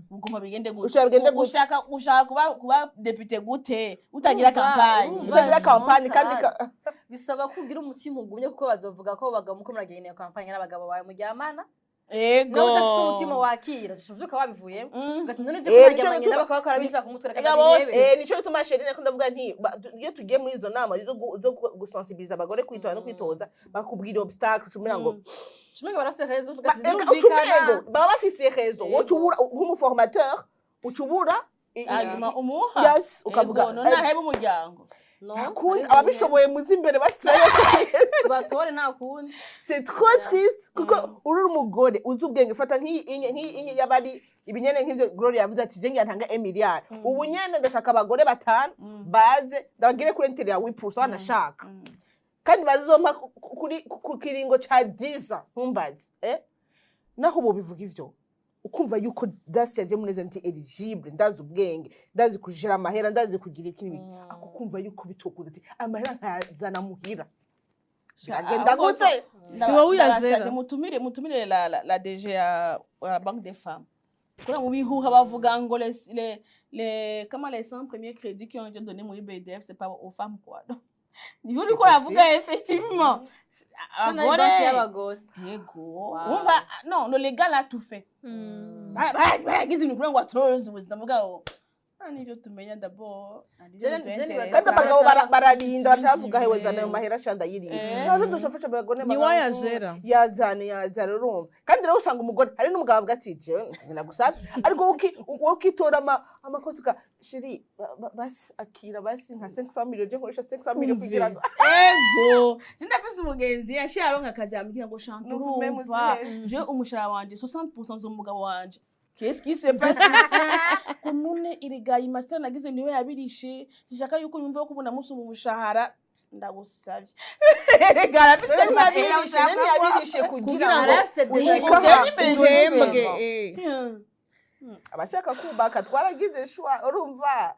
ugomba bigende gute? Ushaka bigende gute? Ushaka kuba député gute utagira Urumva, campagne? urumva. Utagira campagne kandi Bisaba ko ugira umutima ugumye, kuko bazovuga ko abagabo muko muragenda iyo campagne n'abagabo bawe muryamana. Nawe udafise umutima wakira, uvyuka wabivuyemo, ugati none je Nico kuryamanye gituma- nabo bakaba bakora bishaka kumutwe, reka Ega bose. ndabihebe. Nico gituma chérie nako ndavuga nti iyo tugiye muri izo nama zo gusensibiliza abagore kwitora no kwitoza, bakubwira obstacle ucumira ngo Ucumengo barafise raison, ugati ucumengo birumvikana. Baba bafise raison, wowe ucubura nk'umuformateur ucubura Hanyuma umuha. Yes, ukavuga Ego, none aheba umuryango. No, ntakundi. hari Ababishoboye muzi imbere basitiraye. Tubatore, nta kundi. C'est trop triste, kuko uri umugore uzi ubwenge, fata nk'iyi inye y'abari ibinyene nk'ivyo Gloria yavuze ati je ngira ntanga 1 miliyari ubu nyene, ndashaka abagore batanu baze ndabagire kuri intérêt ya 8% wanashaka, kandi bazompa kuri ku kiringo ca 10 ntumbaze. Naho ubu bivuga ivyo, ukumva yuko dasi yaje muneza nti éligible, ndazi ubwenge, ndazi kujira amahera, ndazi kugira iki n'ibiki, ako kumva yuko bitokunda ati amahera nkayazana muhira, biragenda Ahubwo gute? Si wowe uyajera. Ndabasabye mutumire la DG ya la Banque des Femmes. Kuna mu bihuha bavuga ngo les comment, les 100 premiers crédits qui ont été donnés muri BDF, c'est pas aux femmes quoi. Donc, Niho uriko uravuga, effectivement. Kandi ari banki y'abagore. Yego. Wow. Wumva, non, le légal a tout fait. Baragize ibintu kugira ngo batorohereze ubuzima bwabo. Ah, nivyo tumenya d'abord. Je nibaza- Kandi abagabo bararinda, baravuga hewe, zana ayo Mm. mahera sha, ndayiriye. Naje dushafasha abagore. Ni wayajera. Yazane, yazane, urumva. Kandi rero usanga umugore, hari n'umugabo avuga ati: "Jewe nagusavye," ariko wowe ukitora amakosa uka chéri, basi akira, basi nka 500 millions, je nkoresha 500 millions kugira ngo Ego, sindafise umugenzi yaciye aronka akazi, ambwira ngo: "Chantal, Nuvume urumva, muzihe. je umushahara wanje 60% z'umugabo wanje." Qu'est-ce qui se passe ici? Ko none irigayi master nagize niwe yabirishe, sishaka yuko yumva ko ubona musi mu mushahara, ndagusavye. Erega arafise Ntiyabirishe, ntiyabirishe kugira Kugira ngo ngo Arafise ushike utere aha, imbere. Uhembwe. Abashaka kubaka twaragize choix, urumva,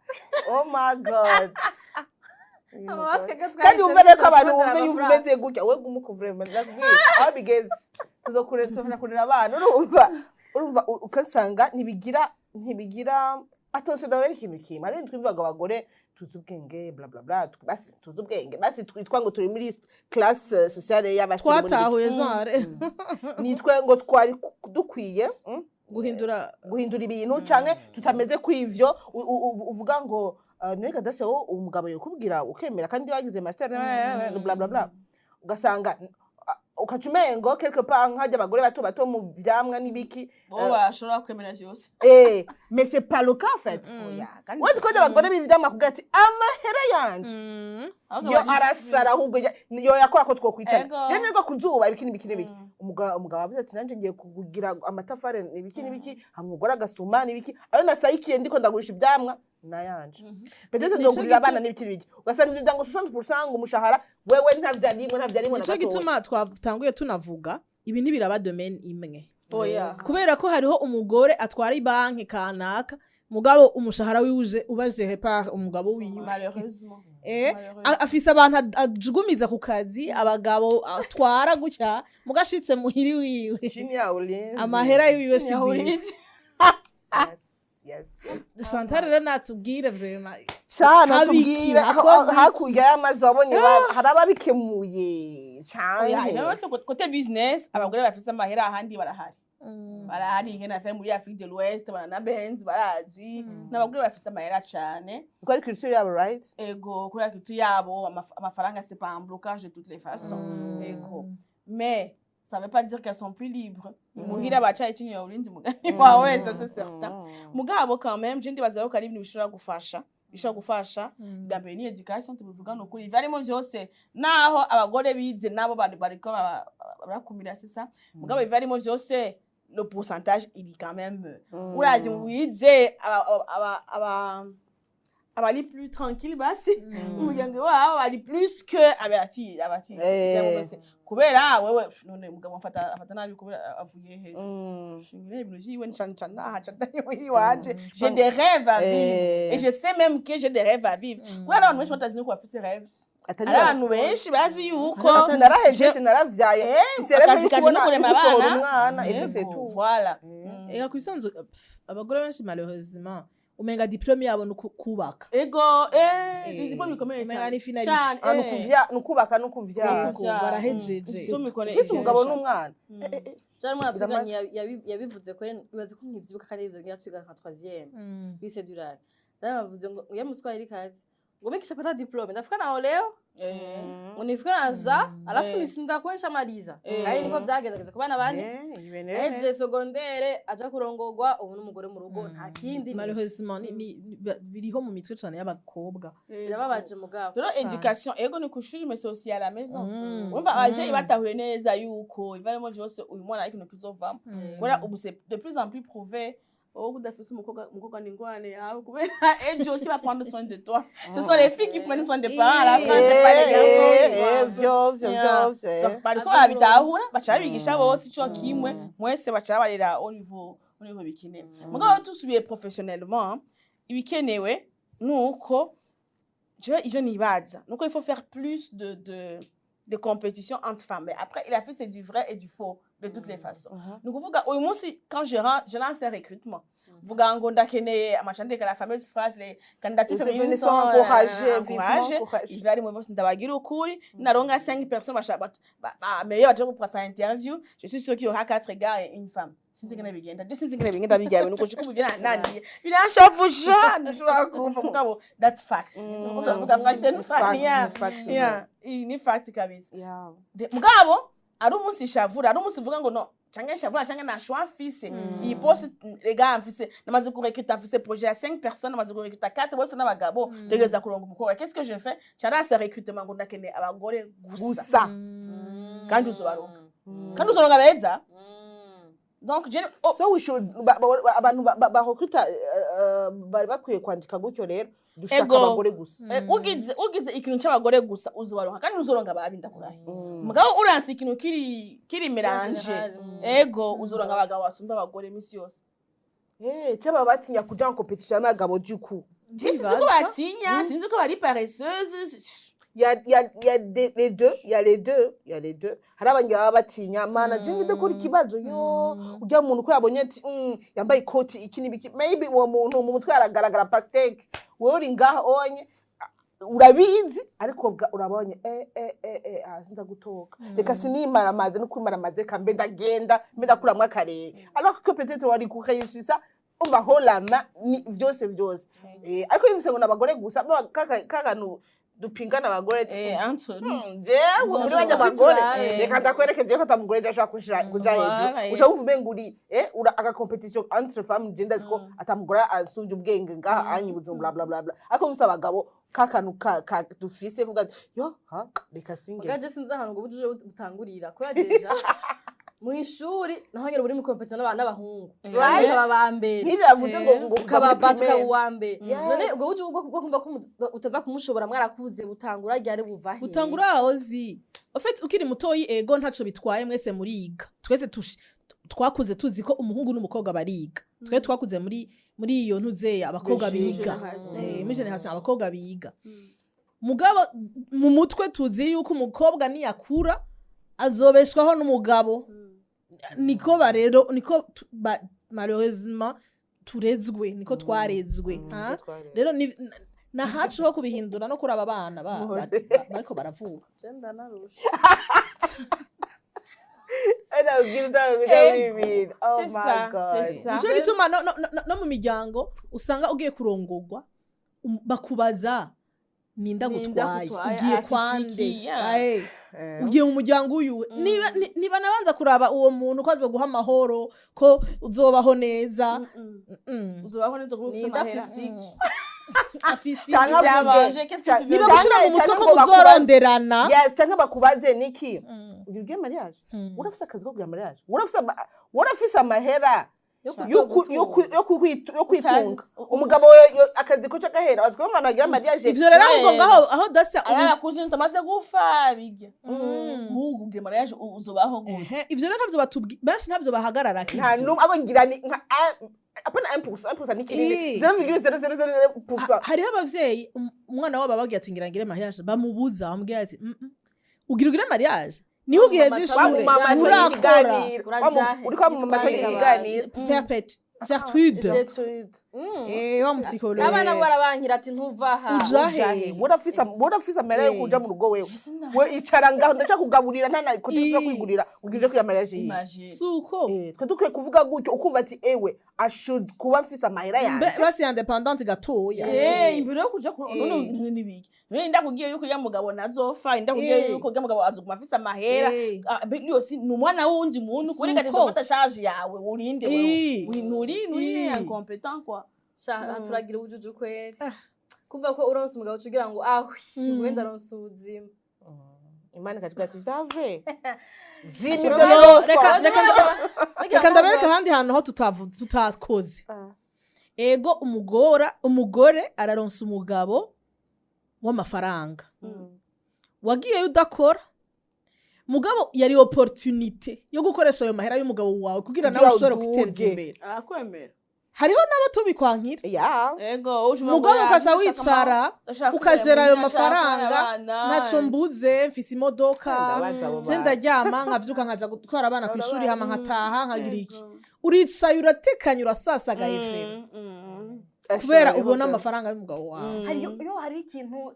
oh my God. Kandi wumve rero ko abantu wumve yumva umeze gutya, wowe guma ukuvurema, ndakubwira aho bigeze, tuzokurera, tuzofasha kurera abana, urumva ugasanga ntibigira attention. Ndabera ikintu kimwe, hari ibintu twumvaga, abagore tuzi ubwenge, bla bla bla, basi tuzi ubwenge, basi twitwa ngo turi muri classe sociale y'abasirimu n'ibiki. Twatahuye genre. Nitwe ngo twari dukwiye guhindura. Guhindura ibintu canke tutameze kw'ivyo uvuga ngo none dase wowe umugabo yokubwira ukemera, kandi wagize master, bla bla bla, ugasanga ukaca umengo quelque part nk'harya abagore bato bato mu vyamwa n'ibiki. Bo bashobora kwemera vyose. Mais c'est pas le cas en fait. Oya, kandi wazi ko abagore b'ivyamwa kugira ati amahera yanje ahubwo yo arasara, ahubwo yo yakora ko twokwicara. Ego. Rero nirwo kuzuba ibiki n'ibiki n'ibiki, umugabo avuze ati: "Nanje ngiye kugira amatafari ibiki n'ibiki," hama umugore agasuma n'ibiki, ayo nasayikiye ndiko ndagurisha ivyamwa nayanje, peut-être Nico ndogurira abana n'ibiki n'ibiki, ugasanga ivyo ngo 60% ngo umushahara wewe ntavyarimwe, ntavyarimwe na Nico gatoya. gituma twatanguye tunavuga ibi ntibiraba domaine imwe, Oya. kubera ko hariho umugore atwara ibanki kanaka, mugabo umushahara wiwe uba géré par umugabo wiwe. Malheureusement. Malheureusement. Afise abantu ajugumiza ku kazi, abagabo atwara gutya, mugashitse muhiri wiwe, Chini ya ulinzi. amahera yiwe si gwiwe. Ulinzi. Yes. Chantal rero natubwire vraiment. Shana Habiki, tubwire hakorwa iki? Hakurya y'amazi wabonye hari ababikemuye Oya, canke ivyo byose côté business, abagore bafise amahera ahandi barahari, barahari nkena fe muri Afrique de l'Ouest, barana Benz, barazwi n'abagore bafise amahera cane. Kuko ari culture yabo, right? Ego, kubera culture yabo, amafaranga c'est pas un blocage de toutes les façons. Ego, mais ça veut pas dire qu'elles sont plus libres muhira, bacaye chini ya ulinzi, mugani wawe, ça c'est certain. Mugabo quand même je ndibaza yuko ari ibintu bishobora gufasha. Bwa mbere ni education, tubivuga ni ukuri, ivyarimo vyose, naho abagore bize nabo bariko barakumira, c'est ça. Mugabo ivyarimo vyose, le pourcentage il est quand même, urazi wize, abari plus tranquille, basi umuryango wabo bari plus que abati byose, kubera wewe none umugabo afata nabi kubera avuye hejuru, shingire ibintu vyiwe, nca ndaha, nca iwanje. J'ai des rêves à vivre et je sais même que j'ai des rêves à vivre, kubera abantu benshi batazi nuko bafise rêve. Atari Hari abantu benshi bazi yuko Ati narahejeje, naravyaye, mfise rêve akazi yo kanje kubona no kurema gusohora abana. umwana, et puis c'est Yego, tout. Voilà. Ega kubisanzwe abagore benshi malheureusement umenga diplôme yabo ni kubaka. Ego, diplôme ikomeye Umenga cyane. ni finalité. Cyane. Ah, ni ukubaka no kuvyara. Yego, barahejeje. Diplôme ikomeye. Ufise umugabo n'umwana. Jean umwana twiganye Biramaze. yabivuze ko ibaze ko ntivyibuka kandi yabivuze ngira twiga nka troisième lycée durale. Bavuze ngo ya muswahili kazi ngo mimi kishapata diplôme ndafika naolewa, ngo nifika naza, alafu nishinda nishamaliza. Kandi niko vyagerageza ku bana bane, eje secondaire aja kurongorwa, ubu n'umugore mu rugo, nta kindi. Malheureusement biriho mu mitwe cane y'abakobwa. Birababaje mugabo. Rero education, ego, ni kushuri mais c'est aussi à la maison. Urumva abavyeyi batahuye neza yuko ivarimo vyose uyu mwana ari ikintu kizovamo, kubera ubu c'est de plus en plus prouvé, wowe udafise umukobwa ni ingorane yawe, kubera ejo qui va prendre soin de toi? Ce sont les filles qui prennent soin des parents à la fin, c'est pas les garçons, tu vois. Vyo vyo. Yeah. Vyo Donc, bariko barabitahura, baca babigisha bose ico kimwe, mwese baca barera au niveau bikenewe. Mugabo tusubiye professionnellement, ibikenewe nuko jewe ivyo nibaza nuko il faut faire plus de compétition entre femmes. Mais après il a fait, c'est du vrai et du faux. De toutes les façons, ni ukuvuga uyu munsi quand je lance un recrutement, vuga ngo ndakeneye amacandika, la fameuse phrase: les candidatures féminines sont sont encouragées, vivement encouragées. Encouragées. Ibyo ari mu bose, ndabagira ukuri, naronga 5 personnes basha ba meilleur baje gupasa interview, je suis sûr qu'il y aura 4 gars et une femme. Sinzi ingene bigenda, je sinzi ingene bigenda bijya bintu kushika ubu birananiye, biranshavuje, ntushobora kumva. Mugabo that's fact. Nuko turavuga fact and fact. Yeah. Fact. Yeah, iyi ni fact kabisa. Mugabo ari umunsi shavura, ari umunsi uvuga ngo no canke shavura canke nta choix mfise, iyi poste rega mfise, namaze kurecruta, mfise projet ya 5 personnes, namaze kurecruta 4, bose n'abagabo, tegereza kuronga umukobwa. Qu'est-ce que je fais? Carasa recrutement ngo ndakeneye abagore gusa. Gusa. Kandi uzobaronka, kandi uzoronka beza. Donc je, oh, So we should abantu barecruta bari bakwiye kwandika gutyo rero: dushaka Ego. abagore gusa. Ugize ikintu c'abagore gusa, uzobaronka kandi uzoronka babi, ndakurahiye. Mugabo uranse ikintu kiri mélange, ego, uzoronka abagabo basumba abagore misi yose. Eh, cyaba batinya kuja en compétition n'abagabo du coup. Sinzi ko batinya, sinzi ko bari paresseuse. Il y a les deux, il y a les deux, il y a les deux. Hari abangira baba batinya, mana je ngide kora ikibazo yo ujya muntu ko yabonye ati yambaye ikoti iki n'ibiki, maybe uwo muntu mu mutwe aragaragara pastèque, wowe uri ngaha onye urabizi, ariko urabonye ah, sinza gutoka, reka sinimara amazi no kwimara amazi, reka mbe ndagenda mbe ndakuramwo akarenge, alors que peut-être wari kuréussisa umva holama ni vyose vyose. Ariko yumvise ngo n'abagore gusa, kakantu dupingana abagore ati, Entre nous. Jewe muri bajya abagore, Turabe. reka ndakwereke jewe ko atamugore je ashobora kuja hejuru. Uca wumva umenga uri ura aga compétition entre femmes, je ndazi ko atamugore ansumvya ubwenge ngaha anyi Bujumbura, bla bla bla, ariko mufise abagabo kakantu ka dufise kuvuga ati, yo ha reka singe. Muga je sinzi ahantu ngo ubujuje butangurira, kubera déjà mu ishuri naho nyene buri mu compétition n'abahungu. Right? Ukaba ba mbere. Nk'ivyo yavuze ngo kuva Ukaba muri ba tukaba primaire. uwa mbere. Yes. None ubwo buryo bwo kumva ko utaza kumushobora mwarakuze butangura ryari, buva he? Butangura aho zi en fait ukiri mutoyi. Ego, ntaco bitwaye, mwese muriga. Twese twakuze tuzi ko umuhungu n'umukobwa bariga. Twe twakuze muri iyo ntuzeya abakobwa biga. Muri génération abakobwa biga, mugabo mu mutwe tuzi yuko umukobwa niyakura azobeshwaho n'umugabo. Niko barero, niko malheureusement turezwe, niko twarezwe. Ha? Rero ni nahacu ho kubihindura no kuraba abana bariko baravuka. Je ndanarusha. Oh C'est my ça, God. c'est ça. Nico gituma no mu miryango usanga ugiye kurongorwa, bakubaza ninda Ninda gutwaye, gutwaye, ugiye afise kwande, iki, yeah. Aye, ugiye mu muryango uyu, niba nabanza kuraba uwo muntu ko azoguha amahoro, ko uzobaho neza. Uzobaho neza kuba ufise Ninda amahera. afise iki? Afise iki? Canke Byabanje, qu'est-ce que tu veux? Niba gushira mu mutwe canke ko ngo bakubaze- muzoronderana. Yes, canke bakubaze niki ugira ugiye mariage, urafise akazi ko kugira mariage, urafise amahera yo kwitunga umugabo akazi ko gahera bazi ko umwana agira mariage. Ivyo rero ahubwo ngaho aho dasa Arara kuzi utamaze gufa bijya nk'ubu ugiye mariage, uzobaho gute? Ehe, ivyo rero ntavyo batubwi, benshi ntavyo bahagarara. Nta numwe abo ngira ni nka apana 1%, 1% ni kinini. 0,0000%. Hariho abavyeyi umwana wabo ababwira ati ngira ngire mariage, bamubuza, bamubwira ati: Ugira ugire mariage niho ugiheza ishure, Wamumama nturakora." ikiganiro. Urajahe. Uriko wamumama Nitwaye ikiganiro. Perpète Gertrude. Gertrude. Wa psychologue. N'abana bo barabankira ati ntuva aha. Uja he? Urafise amahera yo kuja mu rugo wewe, we icara ngaho ndacakugaburira, nta na kote ushobora kwigurira, ugira uje kwiga mariage yiwe. Imagine. Suko. Twe dukwiye kuvuga gutyo, ukumva ati ewe I should kuba mfise amahera yanje. Basi indépendante gatoya. Imbere yo kuja none nibiki, none ndakubwiye yuko ya mugabo nazofa, ndakubwiye yuko ya mugabo azoguma afise amahera. Ah, yose ni umwana wundi muntu kuri gati Suko. gufata charge yawe urinde wewe. Nuri incompétent quoi. Sha, turagira ubujuju kweri. Ah. Kumva ko uronse umugabo uca ugira ngo ahwi, wenda aronse ubuzima. Imana ikatubwira ati vyavre zima Reka- ivyo birofa. Reka ndabereka ahandi hantu ho tutakoze. Ego, umugore araronsa umugabo w'amafaranga, wagiyeyo udakora, mugabo yari opportunité yo gukoresha ayo mahera y'umugabo wawe kugira nawe Kugira ushobore uduge. kwiteza imbere. Arakwemera. Hariho n'abo tubikwankira. Ego. Mugabo ukaca wicara, ukajera ayo mafaranga, ntaco mbuze, mfise imodoka. Ndabaza abo Je bantu. ndaryama, nkavyuka, nkaja gutwara abana kw'ishuri, hama nkataha, nkagira iki. Uricaye, uratekanye, urasasagaye vraiment, kubera ubona amafaranga y'umugabo wawe. Hariyo iyo hari ikintu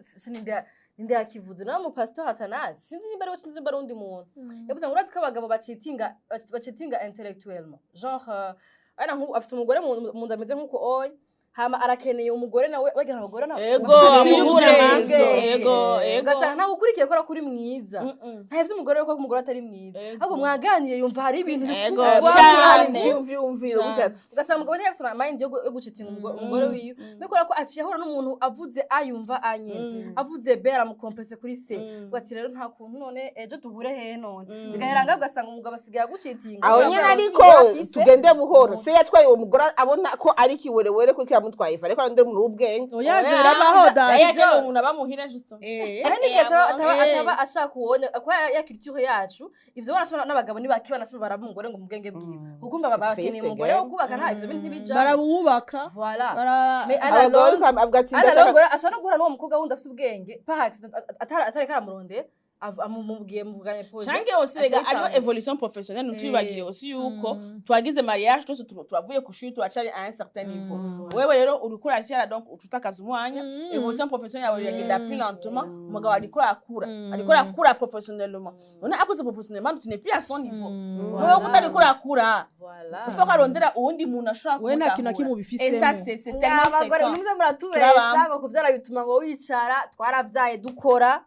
ninde yakivuze nawe, mu pastor Hatanazi, sinzi nimba ari we, sinzi nimba ari undi muntu, yavuze ngo urazi ko abagabo bacitinga intellectuellement, genre ana nk'ubu afise umugore mu nzu ameze nk'uko oya, hama arakeneye umugore nawe bagira abagore nawe Ego, bafite amubura ubwenge. amaso. Ego. Ugasanga ntabwo ukurikiye kubera ko uri mwiza, nta ivyo umugore we ko umugore atari mwiza, ahubwo mwaganiye yumva hari ibintu bikuvamo, Cane. Vyumviro Cane. ugasanga umugabo ntiyafise mind yo gucitinga umugore wiwe, kubera ko aciye ahura n'umuntu avuze A yumva A nyene, avuze B aramukomprese kuri C. Ugatsi rero nta kuntu, none ejo duhure hehe? None bigahera ngaho, ugasanga umugabo asigaye agucitinga. Aho kubera nyene, ko ariko afise. Tugende buhoro. Se yatwaye uwo mugore abona ko ari kiwerewere, kuko yamutwaye ifu, ariko arondera umuntu w'ubwenge. Oya, ivyo birabaho da. Yaje umuntu abamuhira juste. Aho n'igihe ataba Eh. ashaka uwone ko ya culture yacu, ivyo banashobora n'abagabo ni bake banashobora baraba umugore ngo mu bwenge bwiwe, kuko umva baba bakeneye umugore wo kubaka, nta ivyo bintu ntibijamwo. Barawubaka. Voilà. Bara Mais à la Abagabo longue, ariko avuga ati à la ndashaka longue ashobora no guhura n'uwo mukobwa wundi afise ubwenge par accident, atari karamurondera, amumubwiye muvuganye projet. Canke aussi rega aca hariho yitanga. évolution professionnelle. Ntitwibagire aussi yuko twagize mariage twese, turavuye ku shuri, turacari à un certain niveau. Wewe rero uriko uravyara, donc ucutakaza umwanya. Évolution professionnelle yawe iragenda plus lentement. Umugabo ariko arakura, ariko arakura professionnellement. None akuze professionnellement, tu n'es plus à son niveau. Wewe kutariko urakura, Voilà. il faut arondera uwundi muntu ashobora We nta kintu na kimwe kumutahura. Et ça, ubifisemo. c'est tellement Abagore fréquent. nimuze muratubesha Turabamo. ngo kuvyara bituma ngo wicara. Twaravyaye dukora,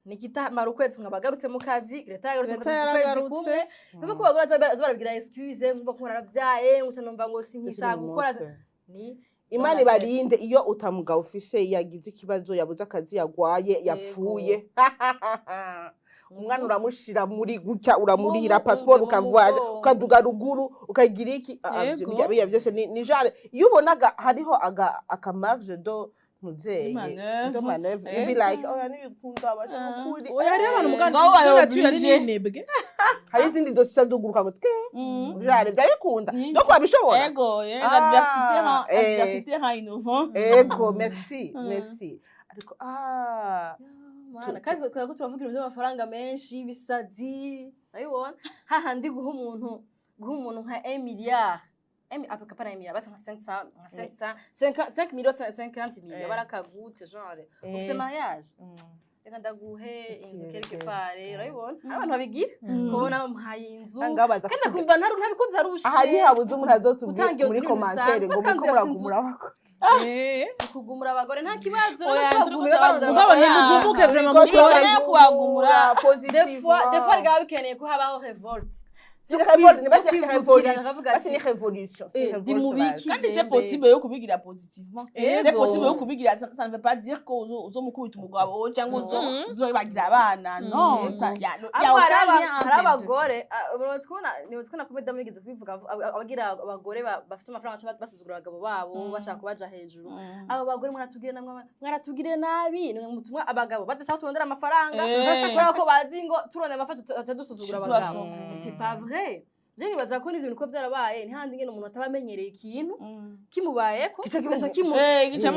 Nikita mara ukwezi nkabagarutse mu kazi, Greta yagarutse mu Greta kazi ukwezi yaragarutse. kumwe. Nuko ko abagore baza barabwira excuse nkumva ko naravyaye, ngo numva ngo sinkishaka gukora ni Imana ibarinde iyo utamugabo ufise yagize ikibazo, yabuze akazi, yagwaye, yapfuye, umwana uramushira muri gutya, uramurira pasiporo, mu ukavuaje, mugongo. Ukaduga ruguru, ukagira iki. Ah, ah, biriya byose ni genre iyo ubonaga hariho aga aka marge de ntuzeye Manœuvre. De manœuvre, you be like, oya, ntibikunda abasha nukuri. Oya, hariho abantu mugana Ngaho ibyo nature ari obligé. n'inebwe. Hari izindi dosiye zuguruka ngo twe genre byari bikunda Nyinshi. no kwabishobora. Ego, Ah, l'adversité rend, l'adversité rend innovant. Ego, merci, merci. Ariko Mwana, kandi kubera ko turavuga ibintu by'amafaranga menshi ibisazi, urabibona hahandi guha umuntu nka 1 milliard, apana 1 milliard, basi nka 500, nka 500, 5 millions, 50 millions, barakagute genre ufise mariage, reka ndaguhe inzu quelque part. Urabibona abantu babigira, kubona muhaye inzu Ngaho baza kandi akumva ntabikoze arushe. Aha ntihabuze umuntu azotubwira Utanga iyo muri nzu n'ibintu commentaire ngo bisanzwe. muriko Kandi afise inzu. muragumura abagore. Kugumura abagore nta kibazo. Oya, rero turiko tubagumiwe barondera Mugabo Oya. ntimugumuke vraiment. Turiko Mukore. Mukore. Kubagumura. Des fois bikaba bikeneye ko habaho révolte. Si révolte, ni basi kwivyukira, révolution. bakavuga Basi ati, ni révolution, si révolte ndi mu basi. biki? Kandi c'est Jembe. possible yo kubigira positivement. C'est Ego. possible yo kubigira, ça ne veut pas dire ko uzomukubita umugabo cyangwa uzobagira abana. Non, ça y a Ariko hari aucun lien hari entre les deux. abagore, nibatse kubona ko madamu yigeze kubivuga, abagira abagore bafise amafaranga baca basuzugura abagabo babo, bashaka kubaja hejuru. Abo bagore mwaratugiriye namwe, mwaratugiriye nabi, nimwe mutumwa abagabo badashaka turondera amafaranga, kubera ko bazi ngo turondera amafaranga tuca dusuzugura abagabo. C'est pas vrai. Je nibaza ko n'ivyo bintu ko vyarabaye ntihandi ngene umuntu ataba amenyereye ikintu kimubayeko Kica kigaca Gica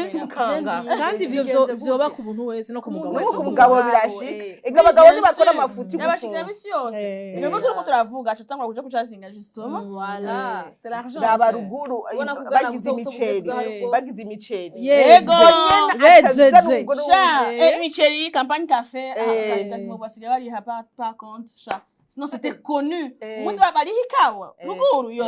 kimukanga. Kandi ivyo vyoba ku muntu wese, no ku mugabo No wese. ku mugabo Mugabo, birashika. eh. Ega abagabo Bien ntibakora sûr. amafuti Yabashikira gusumba. misi yose. Ibintu turiko turavuga aca atangura kuja kucazinga justement. Voilà. C'est l'argent. Raba C'est- ruguru, Ubona kugana bagize buto buto imiceri, bugezweho ariko bagize imiceri. Yego. Nyene aca azana Bejeje. umugore Sha, wundi. imiceri, campagne café, quasiment basigaye bariha par compte, sha. Sinon c'était connu. Umunsi bariha ikawa. Ruguru yo.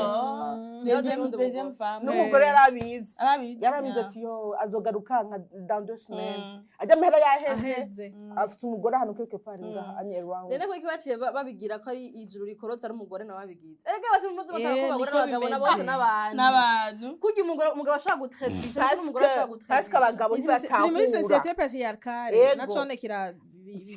Deuxième N'undi deuxième mugore. femme. N'umugore yarabizi. Arabizi. Yarabizi ati yo azogaruka nka dans 2 semaines, ajya amahera yaheze. Aheze. Afite umugore ahantu quelque part ngaha anye around. Rero ko baciye babigira ko ari ijuru rikorotse, ari umugore nawe babigize. Erega bashimva batara ko abagore Niko n'abagabo na bimeze. bose n'abantu. N'abantu. Kurya umugabo ashobora gutrebisha, ariko n'umugore ashobora Parce que gutrebisha. abagabo Turi muri ntibatahura. société patriarcale. Ego. Nacone kira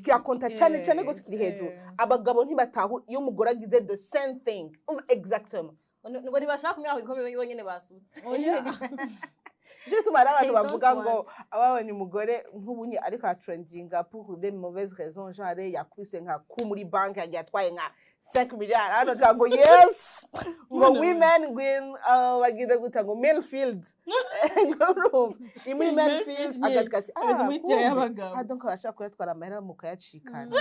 Kirakonta cyane cyane gose, kiri hejuru. Abagabo ntibatahura iyo umugore agize the same thing. Umva, exactement. Ngo ntibashaka kumira ku gikombe bonyene basutse. Oya. Nicyo gituma hari abantu They don't bavuga ngo ababonye umugore nk'ubunye ariko aratrendinga pour des mauvaises raisons, genre yakubise nka ku muri banki, yagiye atwaye nka 5 milliards hano, tuvuga ngo yes, ngo women win, bagize gute, ngo male field, ngo urumva ni muri male field, agacuka ati Ageze ah muri terrain kumbe. y'abagabo. Ah, donc bashaka kuyatwara amahera mukayacikana.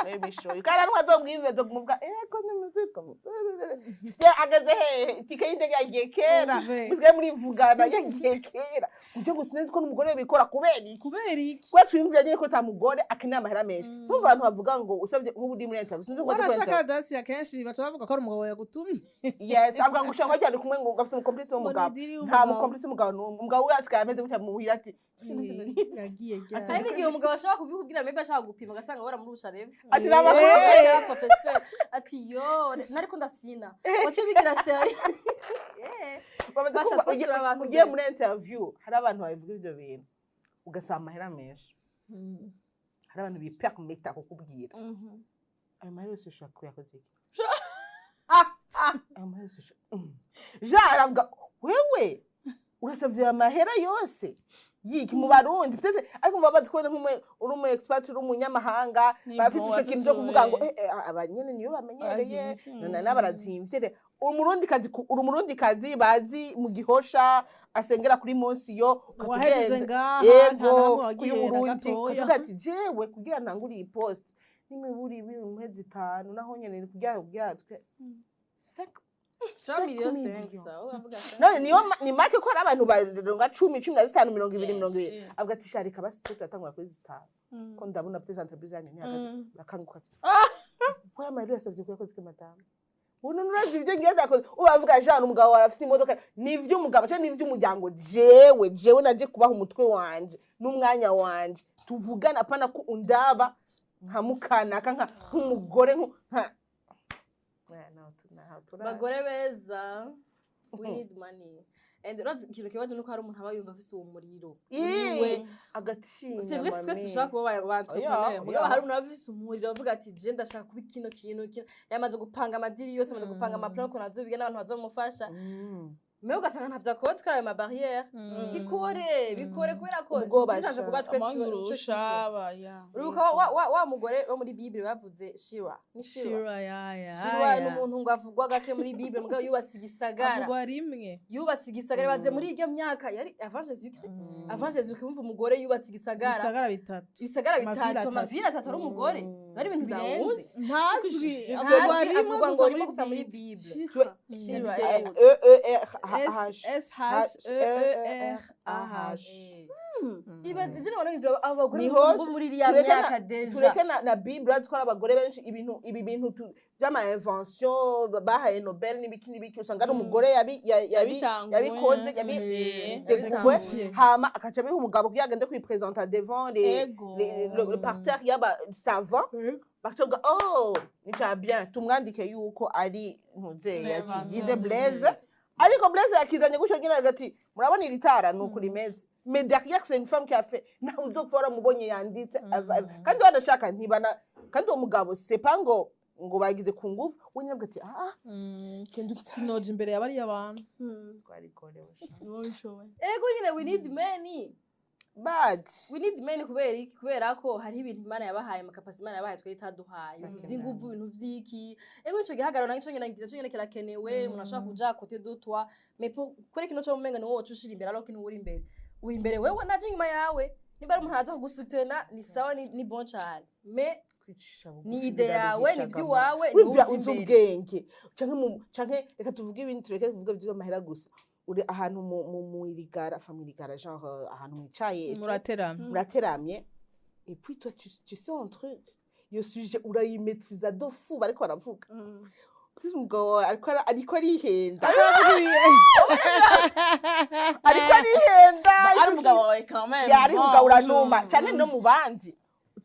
Let me show you. Kandi hano azobwize kumuvuga ego nimuziko fye ageze hehe, itike y'indege yagiye kera. Umve. Musigaye murivugana yagiye kera, kugira ngo sinzi ko n'umugore we bikora kubera iki? Kubera iki? Kuba twiyumvira nyine ko ta mugore akeneye amahera menshi. Ntumva abantu bavuga ngo usabye nk'ubu uri muri interview, sinzi ngo ndi kuri Warashaka interview. Dasi, akenshi baca bavuga ko ari umugabo yagutumye. Yes, avuga ngo ushobora kuba ari kumwe, ngo gafite umu complice Ngo ni w'umugabo. deal Nta y'umugabo. mu complice w'umugabo n'umwe. Umugabo we asigaye ameze gutya muhira ati Yagiye Hari ryari? n'igihe umugabo ashobora kubikubwira, maybe ashaka gupima, ugasanga waramurusha rero. Ati ni amakuru. Eh, professeur ati yo nariko ndafyina, wace bigira seri. Bamaze Basha, kumva twese turi abantu ugiye mbere. Muri interview hari abantu babivuga ivyo bintu, ugasaba amahera menshi. Hari abantu bipermeta kukubwira ayo mahera yose ushobora kuyakoze iki, ayo mahera yose Jean aravuga wewe urasavye ayo mahera yose yiki mu Barundi peut-être, ariko muba bazi kubona nk'umwe uri umu expert, uri umunyamahanga, Ni bafite bo, ico kintu cyo kuvuga ngo bafise aba nyene niyo bamenyereye. Barazimvye. None n'abarazimvye re uri uri umurundi kazi bazi mu Gihosha, asengera kuri Monsiyo. Waheze ngaha nta Yego. na hamwe wagiye na Kuy'Uburundi gatoya. ukavuga ati jewe kugira ntangure iyi poste n'imiburi ibiri mu mezi 5, naho nyene ni kugira twe 3 millions. Millions. 500, uravuga. None niyo ni make ko hari abantu barenga 10, 15, 20, 20. Yes. Avuga ati sharika basi twe turatangura kuri 5, ko ndabona peut entreprise yanyu ntihagaze. Urakanguka ati ko amahera yasavye kuyakoze ke madame, ubu nurazi ibyo ngiye ndakoze. Ubu bavuga Jean umugabo wawe afite imodoka, ni ivy'umugabo cyangwa ni ivy'umuryango? Jewe naje kubaha umutwe wanje n'umwanya wanje tuvugana, apana ko undaba nka mukanaka, nka nk'umugore, nka naho turaje. Bagore beza, we need money. And urazi ikintu kibaje nuko hari umuntu aba yumva afise uwo muriro Ii, we agatinya. C'est vrai, twese Mami. dushaka kuba ba entrepreneur, Oya, mugabo oya. hari umuntu aba afise umuriro avuga ati je ndashaka kuba kino kintu kino, yamaze gupanga ama deal yose, yamaze gupanga ama plan ukuntu azobiga n'abantu bazomufasha, mais ugasanga ntavyo akoze kuri ayo ma barrière. Bikore, bikore, kubera ko Ubwoba tusanze sha. kuba twese ico Amangurusha kimwe. baya. Uribuka wa mugore wo muri Bible bavuze Shira, ni Shira? Shira, ya. Shira ni umuntu ngo avugwa gake muri Bible, mugabo yubatse igisagara. Avugwa rimwe. Yubatse igisagara baze muri iryo myaka yari avant Jésus Christ, avant Jésus Christ. Umva, umugore yubatse igisagara. Ibisagara bitatu. Ibisagara Amavile bitatu. atatu. Ama villes atatu ari umugore, bari ibintu birenze. Ntazwi. Ntazwi, Avugwa rimwe avugwa ngo gusa rimwe muri gusa muri Bible. Bible. Twe- Shira. E E R H S S H E E R A H. Ibaze je nabona ibyo abagore Ni bo hose. muri iriya Tureke myaka déjà. Tureke na Bible, urazi ko hari abagore benshi, ibintu ibi bintu vy'ama invention bahaye Nobel n'ibiki n'ibiki, usanga ari umugore Yabitanguye. yabikoze, yabi Yabitanguye. Hama akaca abiha umugabo kugira agende kwipresenta devant Ego. le parterre y'aba savant, bakavuga oh ni ca bien, tumwandike yuko ari ntuzeya kigide Blaise. Ariko Blaise yakizanye gutyo nyine agati murabona iri tara ni uku rimeze, mais derrière c'est une femme qui a fait, nawe uzopfa waramubonye yanditse kandi wanashaka ntibana. Kandi uwo mugabo c'est pas ngo bagize ku ngufu, we nyine avuga ati ah Kenda sinoje imbere ya bariya bantu. Twarikorewe sha. Niwowe ubishoboye. Ego nyine, we need men. But We need men. Kubera iki? Kubera ko hariho ibintu Imana yabahaye, ama capacités Imana yabahaye twe itaduhaye, ibintu vy'inguvu, ibintu vy'iki. Ego ico gihagararo naco nyene, naco nyene kirakenewe. Umuntu ashobora kuja à côté de toi, mais pour kuri kino cyo mumenga ni wowe uca ushira imbere, alors que ni uri imbere, uri imbere wewe naje inyuma yawe. Niba ari umuntu aza kugusutena ni sawa, ni bon cyane, mais kwicisha bugufi ni idée yawe, ni biraruhisha. iby'iwawe, ni wowe Wumvira uja uzi imbere. ubwenge canke reka tuvuge ibindi, tureke kuvuga ivy'amahera gusa. Uri ahantu mu irigara, enfin mu irigara, genre ahantu mwicaye et tout, Murateramye. Murateramye, et puis toi tu sais un truc, iyo sujet urayimaîtriza de fou, bariko baravuga. Si umugabo wawe ariko arihenda, ariko arihenda. Ari umugabo wawe quand même. Ya, ari umugabo, uranuma Bon, canke no mu bandi,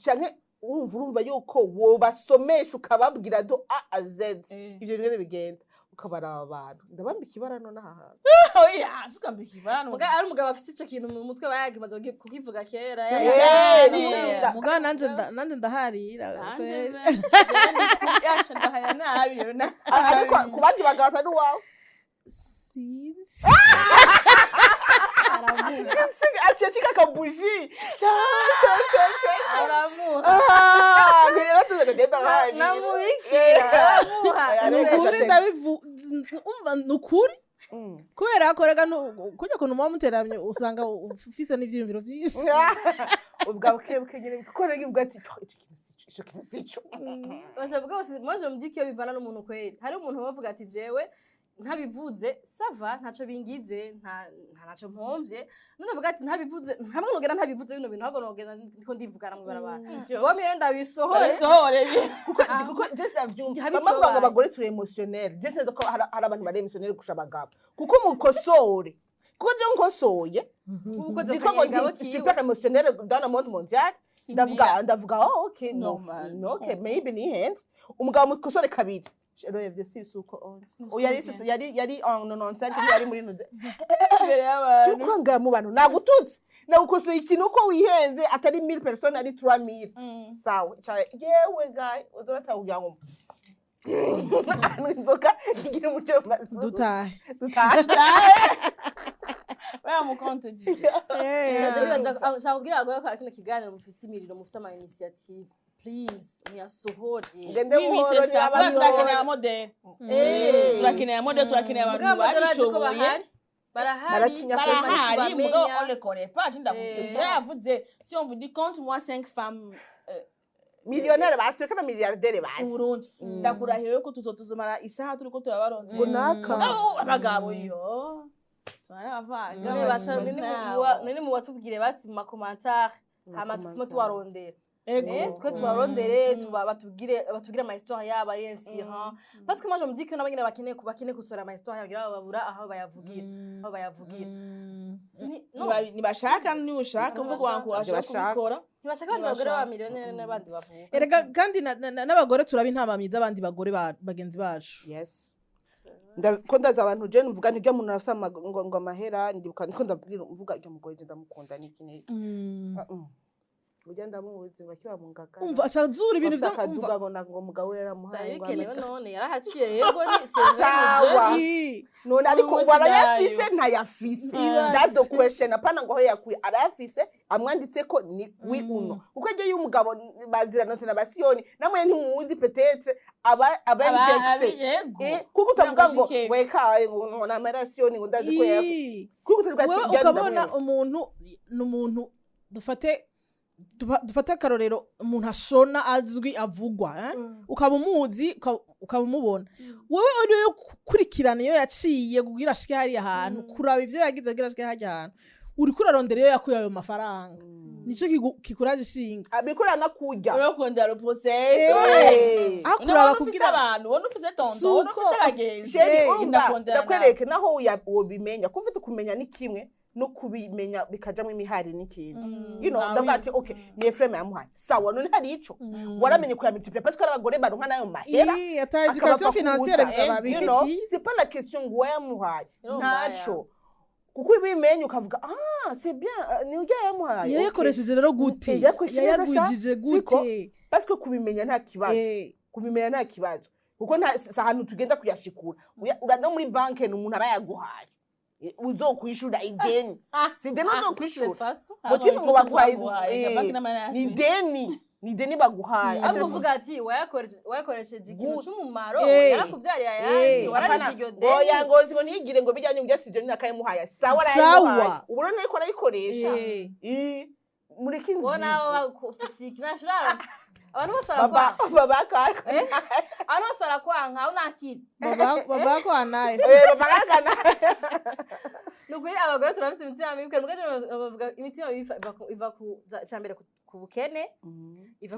canke urumva yuko wobasomesha ukababwira de A à Z. Ivyo bimwe bigenda ukabaraba abantu, ndabambika ibara none aha hantu. Oya, sukambika ibara. Muga ari umugabo afite ico kintu mu mutwe, bayagimaze kukivuga kera. Nira. Mugabo nanje ndaharira. Nanje yasha ndahaya nabi rero na. Ariko ku bandi bagabo atari uwawe. Sinzi. Aramuha. Aciye acika akabuji ca ca ca ca ca. Aramuha. Ah, rero tuze kugenda ahandi. Namubikira aramuha. Ni Areka ukuri ate. ndabivu, umva, ni ukuri. Kubera ko rega kurya kuntu muba muteramye, usanga ufise n'ivyiyumviro vyinshi. Ubwa buke buke nyine, kuko rero uvuga ati: "Ico kintu sico, ico kintu sico." Bashavuga bose, moi je me dis que bivana n'umuntu kweri. Hari umuntu bavuga ati: "Jewe ntabivuze, ça va, ntaco bingize, nta naco mpomvye." None avuga ati: "Ntabivuze hamwe nogera, ntabivuze bino bintu, ahubwo nogenda ndiko ndivugana mu barabara vomye, ndabisohore." Babisohore. Kuko je sinavyumva. Habe Bamwe bavuga ngo icobaye. abagore turi émotionnel. Je sinzi ko hari abantu bari émotionnel kurusha abagabo, kuko mukosore, kuko je nkosoye Ukoze nitwa ngo kanyengabo ndi kiwe. super émotionnel dans le monde mondial. Ndavuga: "Oh, okay, no." Normal. No, okay, maybe nihenze. Umugabo mukosore kabiri rero ivyo si uko on oya, yari en 95, yari muri nuze Imbere y'abantu. Turiko mu bantu, nagututse, nagukosoye ikintu uko wihenze, atari 1000 personnes, ari 3000. Sawa, ca yewe guy uzorata kugira ngo inzoka igira umuco mu mazuru. Dutahe. Dutahe. Baya mu compte DJ. Shaje nibaza, shaka kubwira abagore ko kino kiganiro mufise imiriro, mufise ama initiative, please muyasohore. Ngende Oui, oui, buhoro. c'est ça. Niba Turakeneye amodeli. Turakeneye amodeli, turakeneye abantu Mugabo amodeli azi ko babishoboye. bahari, barahari. Baratinya. Barahari, tubamenya. mugabo on les connaît pas. Je ndakuvuze. Yavuze, si on vous dit: compte moi cinq femmes Millionnaire basi, tureke na milliardaire mu basi. Burundi, ndakurahiye yuko tuzotuzomara isaha turiko turabarondera. Ngo naka. Mugabo abagabo yo turabavanga. None basha none mubatubwire basi mu ma commentaires, hama tufume tubarondera. Twe tubarondere, batubwire ama histoire yabo ari inspirant, parce que moi je me dis que nabo nyene bakeneye gusohora ama histoire yabo, kugira babura aho bayavugira. No. Nibashaka, niushaka mvuga wangu washaka Ntibashaka. kubikora. Ntibashaka abandi bagore Ntibashaka. ba miliyoni n'abandi bavuka. Erega kandi n'abagore turaba intamamyi z'abandi bagore bagenzi bacu. Yes. Ko ndaza abantu, je mvuga nti ryo muntu arafise ngo amahera, ndibuka ndiko ndabwira, mvuga iryo mugore je ndamukunda niki niki. Ah, Burya ndamuzi ngo akiba mu Ngagara. Umva, aca azura ibintu Afise vyo umva. akaduga ngo mugabo we yaramuhaye Byari ngo bikenewe none yarahaciye, yego, ni Sawa. c'est Ii. None ariko Uyu ngo munsi arayafise, nayo. ntayafise, that's the question. Apana ngo aho yakuye, arayafise, amwanditse ko ni wi uno, kuko iryo y'umugabo baziranotse na basiyoni namwe ntimuzi, peut-être aba yishekse. Yego. Kuko utavuga ngo Kugira ngo weka ngo namara siyoni ngo ndazi ko Ii. kuko utavuga ati Wewe ujya ukabona ndamwemera. umuntu ni umuntu, dufate akarorero, umuntu ashona azwi avugwa, eh? Ukaba umuzi, ukaba umubona, wewe uri yo gukurikirana iyo yaciye kugira ashike hariya hantu, kuraba ivyo yagize kugira ashike hariya hantu, uriko urarondera iyo yakuye ayo mafaranga, nico kikuraje ishinga. Abikora nakurya. Urakunda le process. Aho kuraba Ubona ufise kugira abantu, ubona ufise tonto, ubona Suko. ufise abagenzi. Chéri, Eh, urumva, ndakondana. ndakwereke naho wobimenya, ko ufite kumenya ni kimwe, no kubimenya bikajamwo imihari n'ikindi. Ndavuga ati: "Okay, ni Efrem yamuhaye." Sawa, none hari ico waramenye kuya multiplier, parce que hari abagore baronka nayo mahera Ii, ata education akabapfa financière kubusa. Bifitiye. C'est pas la question ngo wayamuhaye. Urumva, Ntaco, kuko ibimenye ukavuga: "Ah, c'est bien, ni ujya yamuhaye." Okay. Yayakoresheje rero gute? Yayakoresheje neza sha, Yayagwijije siko? gute? Parce que kubimenya nta kibazo. Kubimenya nta kibazo, kuko nta si ahantu tugenda kuyashikura. No muri banke ni umuntu aba yaguhaye. Uzokwishura ideni, si ideni uzokwishura, motif ngo baguhaye, ni ideni baguhaye. Ahubwo uvuga ati wayakoresheje ikintu c'umumaro, yarakuvyariye ayandi, wararishe iryo Oya, deni. ngo ngo ntiyigire ngo bijyanye ngo ibyo nakayimuhaye. Sawa, arayimuhaye. Sawa. Ubu rero ariko arayikoresha. Mureke Wowe inzigo. nawe ufise nashira abantu bose Baba barakwanka. Baba kaka. Abantu bose barakwanka, aho nakiri. Baba ko anaye. Baba kakana. Ni ukuri abagore turafise imitima mibi kandi mugabo bavuga imitima mibi iva ku cambere ku bukene, iva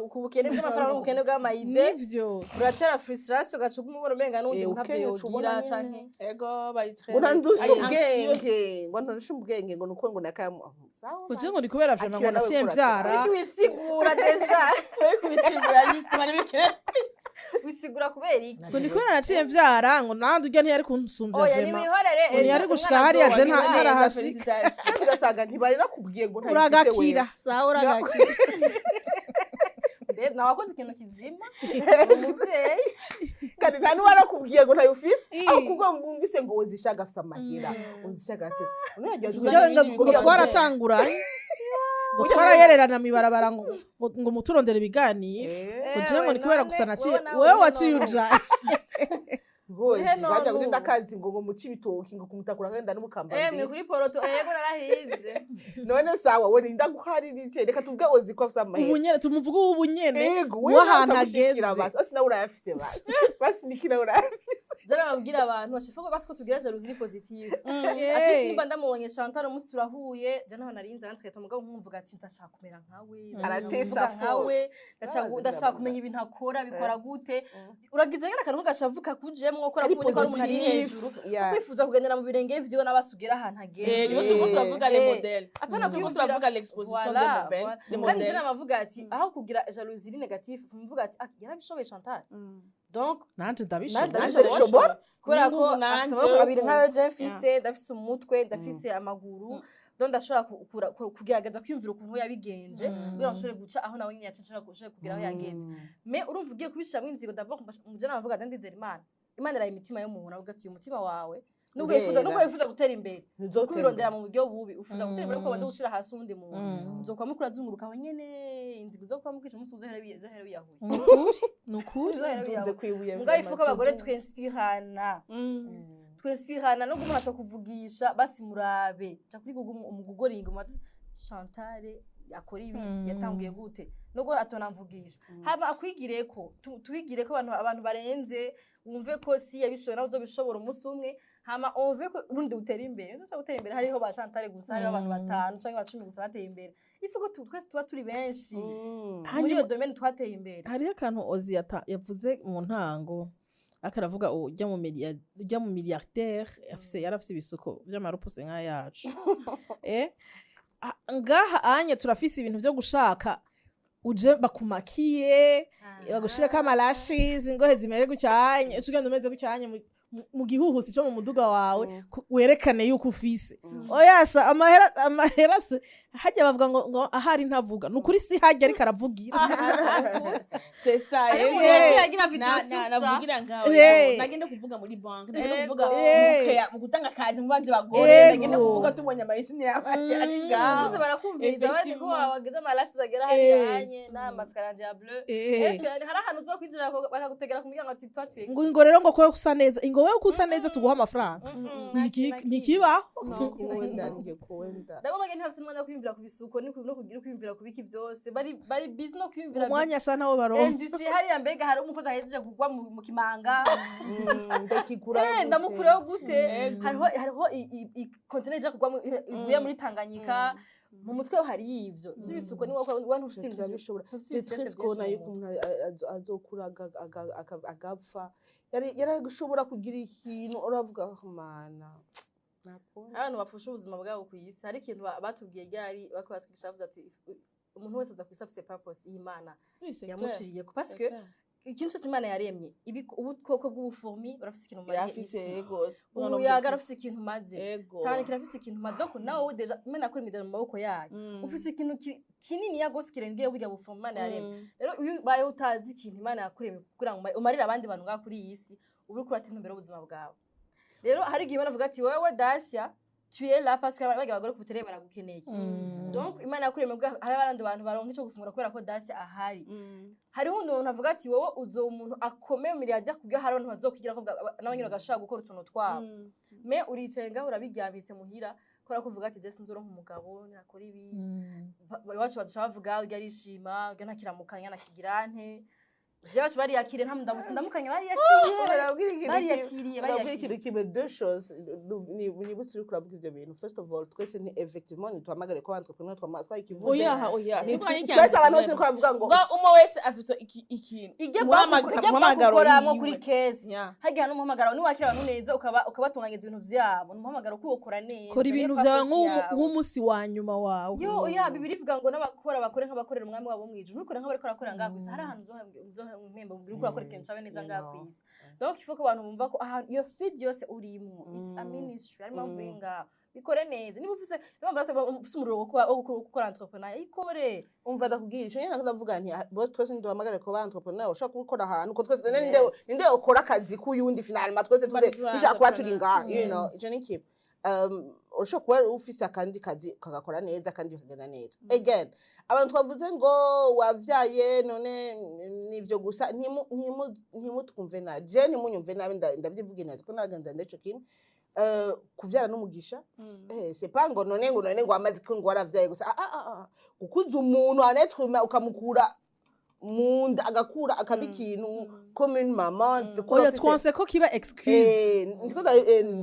ku bukene bw'amafaranga n'ubukene bw'amayide. Nivyo. Uratera frustration, ugaca uguma umenga n'undi muntu ntavyo Ukene uca ubona yogira nyene. canke Ego bari très Ngo ntandushe ari anxieux. ubwenge, ngo ntandushe ubwenge, ngo nuko ngo nakamu sawa. Kugira ngo ni kubera vraiment ngo Akira nawe naciye kura. mvyara. Ariko wisigura déjà. Bari kubisigura justement n'ibikene. Wisigura kubera iki? Ngo ni kubera naciye mvyara, ngo nandi urya ntiyari kunsumbya. Oya. Vraiment. Niwihorere. Ngo ntiyari gushika hariya, je ntarahashika. Kandi ugasanga ntibari nakubwiye ngo ntayifise. Uragakira, sawa, uragakira. Nawe wakoze ikintu kizima, umuvyeyi. Kandi nta n'uwarakubwiye ngo ntayo ufise, Eh. aho kubwo wumvise ngo uzishaga afise amahera, uzishaga ateze none yagiye. Uzana Ngo ibindi ngo bikorwa. Twaratanguranye, ngo twarayererana mw'ibarabara, ngo muturondere ibiganiro, ngo jewe ngo ni kubera gusa naciye wewe waciye uja. Rwose. Ehe, none bajya ubu. kugenda akazi ngo muce ibitoki, ngo kumutakura kagenda n'umukamba. Emwe, kuri poroto, ego, narahize. None sawa, we ninda guharirije, reka tuvuge ozi ko afise amahera. Ubunyene tumuvuge, ubunyene Ego, we w'ahantu utamushikira. ageze. Basi basi, nawe urayafise, basi basi, niki, nawe urayafise. Je nababwira abantu bashifa ko basi ko tugira jalousie positive. Ati simba ndamubonye Chantal umunsi turahuye, je naho narinze antweta mugabo nkumvuga ati ndashaka kumera nkawe, ndashaka Aratesa. kuvuga nkawe, ndashaka Arazi. ndashaka kumenya ibintu akora, bikora gute. Uragize ngene akantu gashavuka kujemwo kora Kari kubonye ko ari umuntu ari hejuru, positif, yeah. kwifuza kugendera mu birenge vyiwe n'abasugera ahantu ageze. Niyo turiko turavuga les Eh. modèles. Apana Turiko kwiyumvira. turavuga l'exposition des Voilà, modèles, voilà. des Kandi je modèles. namavuga ati aho kugira jalousie iri négative, mvuga ati ah, yarabishoboye Chantal, donc nanje ndabishobora. Nanje Nanje ndabishobora. Kubera ko N'ubu afise nanje amaboko abiri nkayo je mfise, ndafise umutwe, ndafise amaguru, donc ndashobora kugerageza kwiyumvira ukuntu we yabigenje kugira ngo nshobore guca aho nawe nyine yaca, nshobore kugera aho yageze. Mais urumva ugiye kubishiramwo inzigo d'abord, muje nabavuga ati ndizera Imana, Imana iraye imitima y'umuntu, avuga ati uyu mutima wawe nubwo Urera. wifuza, nubwo wifuza gutera imbere, Ntuzotera kubirondera imbere. mu buryo bubi, ufuza gutera imbere kuko wabanje gushira hasi uwundi muntu, uzokwama uriko urazunguruka aho nyene, inzigo uzokwama mukwica, umunsi uzohera wiyahuye. Nukuri, nukuri. Uzohera Ntunze wiyahuye. kwibuye. Mugabo ifuko abagore twinspirana, twinspirana no umuntu atakuvugisha, basi murabe, ca kuri Google umugugoringa umubaze Chantal akora ibi, yatanguye gute, nubwo atonamvugisha, hama akwigireko, tubigireko abantu barenze, wumve ko si yabishoboye nawe uzobishobora umunsi umwe, hama umve ko urundi utera imbere, uzoshobora gutera imbere. Hariho ba Chantal gusa, hariho abantu batanu canke bacumi gusa bateye imbere, ifuko twese tuba turi benshi muri iyo domaine twateye imbere. Hariho akantu Ozi yavuze mu ntango, ariko aravuga ujya mu milliardaire afise, yarafise ibisuko vy'amarupuse nk'ayacu. Ngaha anye turafise ibintu vyo gushaka uje bakumakiye, bagushireko amalashes, ingohe zimere gucyanye, uca ugenda umeze gucyanye mu gihuhusi co mu muduga wawe, werekane yuko ufise. Oyasha amahera, amahera se hajya bavuga ngo ahari ntavuga, ni ukuri, si hajya ariko aravugira. C'est ça. Ariko Ego. umuntu yaciye agira video Na susa. Navugira ngawe. Nagende kuvuga muri banki, nagende kuvuga mu mu gutanga akazi mu bandi bagore, nagende kuvuga tubonye amayisini y'abandi ari ngaho. Uvuze barakumviriza abandi ko Effectivement. wageze amalashes agera hariya anye n'amaskara yanje ya bleu. Ese hari ahantu uza kwinjira bakagutegera ku muryango ati toi tu es Ngo rero ngo kowe usa neza, ngo wewe ko usa neza tuguha amafaranga. Ntikibaho. Ngikunda, ngikunda. Ndabona bageni ntibafise umwanya wo kwiyumvira ku bisuko no kugira kwiyumvira ku biki byose, bari busy no kwiyumvira Umwanya asa nawo baronka. Industrie hariya, mbega hari umukozi ahejeje kugwa mu kimanga. Ndakigura Eh, ndamukureho gute? Ego. Hariho conteneur ija kugwa iguye muri Tanganyika, mu mutwe hari ivyo vy'ibisuko, ni wowe ntufise ibintu Turabishobora. ntufise C'est stress triste vyinshi kubona mu yuko mutwe. umuntu azokura agapfa yari gushobora kugira ikintu, uravuga mana nakunze. Abantu bapfusha ubuzima bwabo ku isi, hari ikintu batubwiye ryari bariko batwigisha, bavuze ati umuntu wese aza ku isi afise purpose y'Imana yamushiriye ko, parce que ikintu cyose Imana yaremye, ubukoko bw'ubufourmi burafise ikintu bumariye Irafise isi, ego. umuyaga arafise ikintu umaze, Ego. Tanganyika irafise ikintu umaze, donc nawe déjà Imana yakuremye mu maboko yayo, ufise ikintu kinini ya gose kirengeye burya bufourmi Imana yaremye. Rero iyo ubayeho utazi ikintu Imana yakuremye kugira ngo umarire abandi bantu ngaha kuri iyi si, uba uriko urata intumbero y'ubuzima bwawe. Rero hari igihe Imana avuga ati wewe Dacia, tu es là parce que barya abagore ku butere baragukeneye. Donc Imana yakuremye hari abandi bantu baronka ico gufungura kubera ko Dacia ahari. Hariho undi muntu avuga ati wowe uzoba umuntu akomeye milliardaire kubwo hari abantu bazokwigira ko nabo nyene bagashobora gukora utuntu twabo. Mais uricaye ngaho urabiryambitse muhira kubera ko uvuga ati je sinzoronka umugabo nakora ibi. Iwacu bazoca bavuga urya arishima, urya ntakiramukanya nakigira nte. Je iwacu bariyakiriye, nta ndamutse ndamukanya bariyakiriye. Barabwira ikintu kimwe. Bariyakiriye. Ndabwira Bariyakiriye. ikintu kimwe, deux choses nibutse uriko uravuga ivyo bintu. First of all, twese ni effectivement ntituhamagare ko abantu twemwe twakivuze. Oya, oya. Twese abantu bose uriko uravuga ngo ngo umwe wese afise ikintu ijya umuhamagaro bakukoramo yiwe. Kuri caisse hagiye n'umuhamagaro, niwakira abantu neza ukabatunganyiriza ibintu vyabo, n'umuhamagaro kuwukora neza. Kora niyo ibintu byawe purpose yawe. Nk'umunsi wa nyuma wawe. Yo oya, Bibiri ivuga ngo n'abakora bakore nk'abakorera umwami wabo mu ijuru, ntukore nk'abariko barakorera ngaha kw'isi, hari ahantu Mpemba ubwira uko urakora ikintu cawe neza ngaha kw'isi. Donc il faut ko abantu bumva ko ahantu iyo field yose urimwo, it's a ministry, ari impamvu uri ngaho, bikore neza. Niba ufise, niba ufise umuriro wo gukora entrepreneur, ikore. Umva, ndakubwira ico nyene, ndavuga nti ah, bose twese ntiduhamagare kuba entrepreneur. Ushobora kubikora ahantu ko twese none ninde ukora akazi k'uyundi? Finalement twese tuze dushaka kuba turi ngaha, ico ni kimwe. Ushobora kuba ufise akandi kazi kagakora neza kandi bikagenda neza. Again, abantu twavuze ngo wavyaye none nivyo gusa, ntimutwumve nabi, je ntimunyumve nabi, ndavyivuge neza ko nagenda ndeco kimwe. Kuvyara n'umugisha. C'est pas ngo none ngo amazi ko ngo waravyaye gusa. Ah, ah, ah. Gukuza umuntu, un être humain, ukamukura mu nda agakura akaba ikintu comme une maman kuba Oya, twanse ko kiba excuse.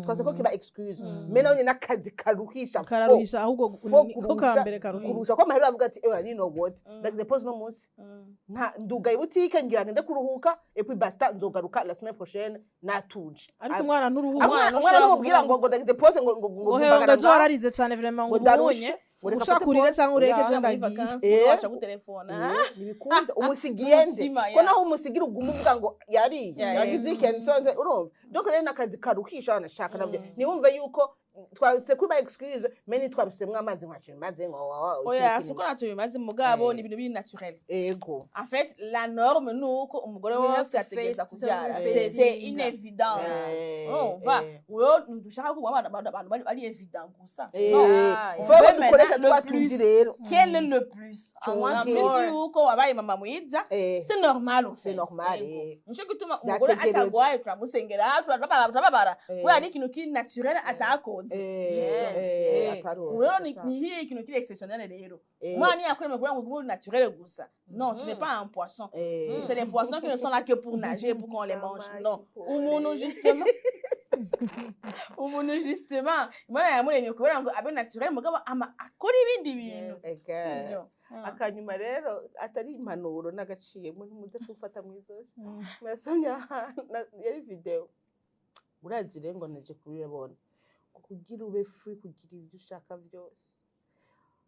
Twanse ko kiba excuse, mais nawe nyine akazi karuhisha fo. Kararuhisha ahubwo. Fo. Ko ka mbere karuhisha. Kurusha ko amahera avuga ati ewa nino what, ndagize pause no munsi, nta ndugaye butike, ngira ngende kuruhuka et puis basta, nzogaruka la semaine prochaine natuje. Ariko umwana nturuhuka. Umwana Umwana ushobora numubwira ngo ndagize pause ngo ngo hewe ngo mvumbagara ejo wararize cane vraiment, ngo ngo ndarushe, ubonye ngo reka ushaka mfate urire pause. canke ureke, Oya. je Muri ndagiye. vacances waca gutelefona. Ntibikunda, umusigiye nde? Umutima, ko naho umusigira uguma uvuga ngo yariye, yagize iki, nsonze, urumva? Donc rero n'akazi karuhisha, wanashaka nabyo ntiwumve yuko twabise kuba excuse, mais ntitwabisemwo amazi ngo ntacyo bimaze ngo wa Oya, siko ntacyo bimaze, mugabo ni ibintu biri naturel. En fait, la norme ni uko umugore wese ategereza kubyara, c'est une évidence. Urumva, wewe ntidushaka ko abantu bari évident gusa. Non. Faut ko dukoresha Le twa plus. tundi rero. Quel est le plus? En plus yuko wabaye mama mwiza, c'est normal au C'est fait. normal. Yego. Nico gituma umugore Byategerezwa. atagwaye turamusengera, turababara, turababara kubera ni ikintu kiri naturel atakoze. Atarose, Rero c'est ça. ni hiye ikintu kiri exceptionnel rero. Umwana yakuremye kugira ngo ugume uri naturel gusa, non, tu n'es pas un poisson. C'est les poissons qui ne sont là que pour nager, pour qu'on les mange. Non, umuntu justement Imana yamuremye kubera ngo abe naturel, mugabo ama akora ibindi bintu. Sivyo? Akanyuma rero atari impanuro n'agaciyemo, ntimuze kumfata mu izosi. Nasomye ahantu yari video, urazi rero ngo naje kubibona, ngo kugira ube free, kugira ibyo ushaka byose,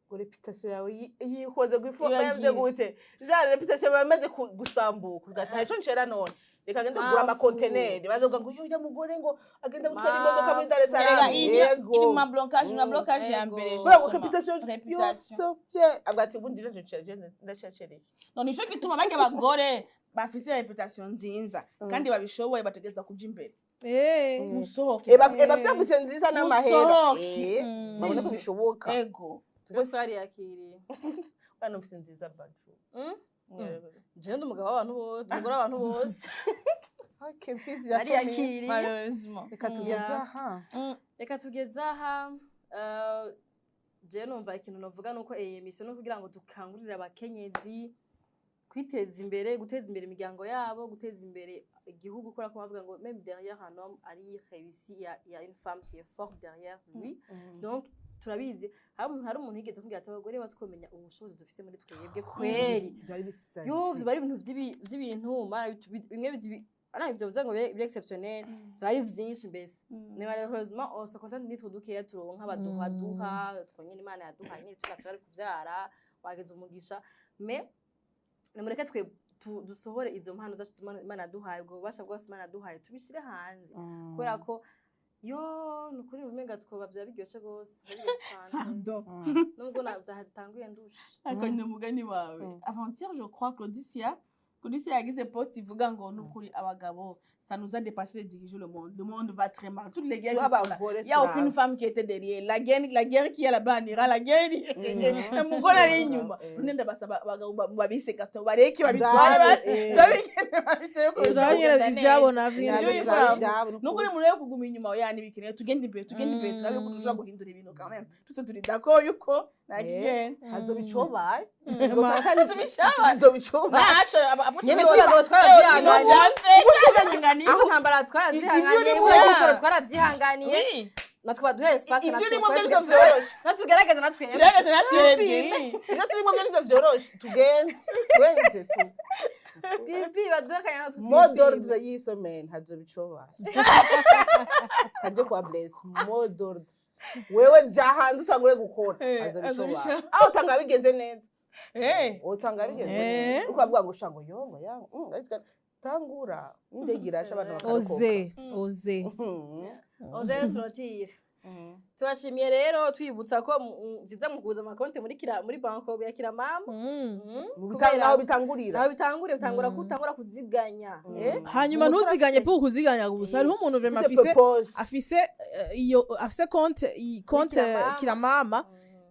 ngo réputation yawe yikoze ngo Iragiye. Yavuze gute ja réputation yawe imaze gusambuka, ugataha ico ncera none reka ngende kugura Mafu. amakonteneri, bazovuga ngo yo mugore ngo agenda gutwara imodoka muri Dar es Erega Salaam. Iri mu ma blocage na blocage ya Yego. mbere, Kubera ngo justement. réputation Réputation. yose, avuga ati ubundi rero ncera ndacacereye. No, nico gituma barya abagore bafise réputation nziza kandi babishoboye bategereza kuja imbere. Musohoke. Eba bafite nziza n'amahera. Musohoke. Babone ko bishoboka. Ego. Twe twariyakiriye. Bano mfite nziza baju. Jewe ndi umugabo w'abantu bose, umugore w'abantu bose. Okay, mfizi ya komine. Nariyakiriye. Malheureusement. Reka tugeze aha. Reka tugeze aha. Jewe numva ikintu navuga nuko iyi mission no kugira ngo dukangurire abakenyezi kwiteza imbere, guteza imbere imiryango yabo, guteza imbere igihugu, kubera ko bavuga ngo même derrière un homme ari réussi, il y a une femme qui est forte derrière lui. Donc turabizi, hari umuntu yigeze kumbwira ati abagore batwomenya ubushobozi dufise muri twebwe kweri. Byari bisazi. Yo, biba ari ibintu vy'ibintu mana bimwe ana ivyo bivuze ngo biri exceptionnel, biba ari vyinshi mbese. Mais malheureusement on se contente nitwo dukeya turonka baduha duha twonyene Imana yaduhaye nyene turi naturel kuvyara, wagize umugisha. Mais nimureke twe dusohore izo mpano zacu Imana yaduhaye, ubwo bubasha bwose Imana yaduhaye tubishire hanze, kubera ko yo ni ukuri umenga twoba vyaba biryoshe gose, biryoshe cane. Pardon. Nubwo vyatanguye ndushe. Ariko ni umugani wawe. Avant-hier, je crois, Claudicia yagize post ivuga ngo nukuri abagabo, ça nous a dépassé de diriger le monde. Le monde va très mal, toutes les guerres qui sont là, il y a aucune femme qui était derrière la guerre, la guerre qui est là-bas en Iran, la guerre, umugore ari inyuma. None ndabasaba abagabo babise gato, bareke babitware basi, turabigene babiteye ko Turabanyera bigenda neza. ivyabo navyo. Nabyo nyene. turabona. Nukuri murebe kuguma inyuma ya nibikenewe, tugende imbere, tugende imbere, turabe ko dushobora guhindura ibintu quand même. Twese turi d'accord yuko nta kigenda. Hazoba icobaye. Hazoba icobaye. Hazoba icobaye. Ntaco. Nyene abagabo twaravyihanganiye, izo ntambara twaravyihanganiye, Ivyo urimo- ibura twaravyihanganiye, natwe baduhe espace. Ivyo Natwe urimo byo nivyo vyoroshe. Natugerageza natwe. Tugerageze natwebwe. Ivyo turimo byo nivyo vyoroshe, tugende twenze tu Pipi baduhe akanya natwe mot twipime. d'ordre y'iyi semaine: hazoba icobaye. Kaje kwa Blaise, mot d'ordre: wewe ja hanze utangure gukora. Eh, hazoba hazoba icobaye. icobaye. Aho utanga bigenze neza. Utanga bigenze Eh. neza, uko bavuga ngo shango yo ngo ya ariko tangura indege irasha, abantu bakarokoka. Oze, oze. Oze sorotire. Tubashimiye rero, twibutsa ko vyiza mu kuguza amakonte muri kira muri banko ya Kira Mama. Mu naho bitangurira. Naho bitangurira, bitangura ko utangura kuziganya, eh? Hanyuma Umutwe ntuziganye urafise. pour kuziganya gusa. Hariho umuntu vraiment Ufise afise purpose. Afise iyo afise konte, iyi konte Kiramama. Kiramama,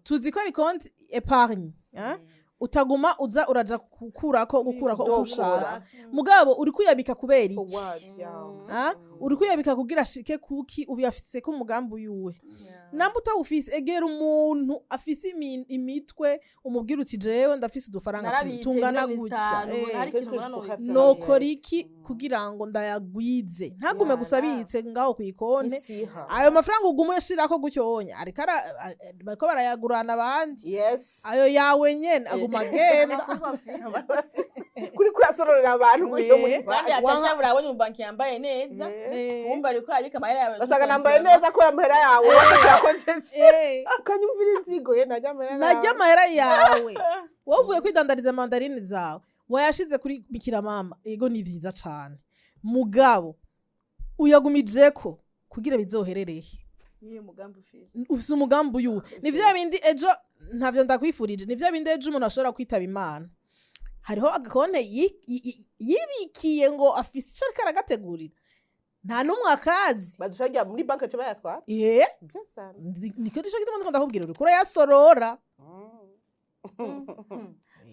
tuzi ko ari konte épargne, hein? Utaguma uza uraja gukurako uko ushaka. Mugabo uri kuyabika kubera For iki? what? Yeah. Ah? Uri kuyabika kugira ashike kuki? Uyafise ko umugambi uyuwe? Namba utawufise, egera umuntu afise imitwe, umubwire uti: "Jewe ndafise udufaranga Narabitse tungana miliyoni gutya." 5, ubona hari Qu'est-ce ikintu que je mbona pourrais faire? Nokora iki kugira ngo ndayagwize, ntagume gusa abitse ngaho kw'ikonte? Isiha. Ayo mafaranga uguma uyashirako gutyo wonya, ariko bariko barayagurana abandi. Ayo yawe nyene aguma agenda. Amakuru bafise. Kuri kurasororera abantu gutyo muri Kandi banki. atashabura abonye umubanki yambaye neza, wumva ariko arabika amahera yawe. Basanga nambaye neza kubera amahera yawe yakojeje, ukanyumvira inzigo ye, najya amahera Najya yawe. Amahera yawe wowe uvuye kwidandariza mandarine zawe, wayashize kuri Bikira Mama. Ego, ni vyiza cane, mugabo uyagumijeko kugira bizoherereye? Niyo mugambi ufise? Ufise umugambi uyuwe? Ni vya bindi ejo, ntavyo ndakwifurije, ni vya bindi ejo umuntu ashobora kwitaba Imana, hariho agakonte yibikiye ngo afise ico ariko aragategurira, nta n'umwe akazi. Badushagira muri banki aca bayatwara. Bien sana. Niko dico gituma ndiko ndakubwira, uriko urayasorora.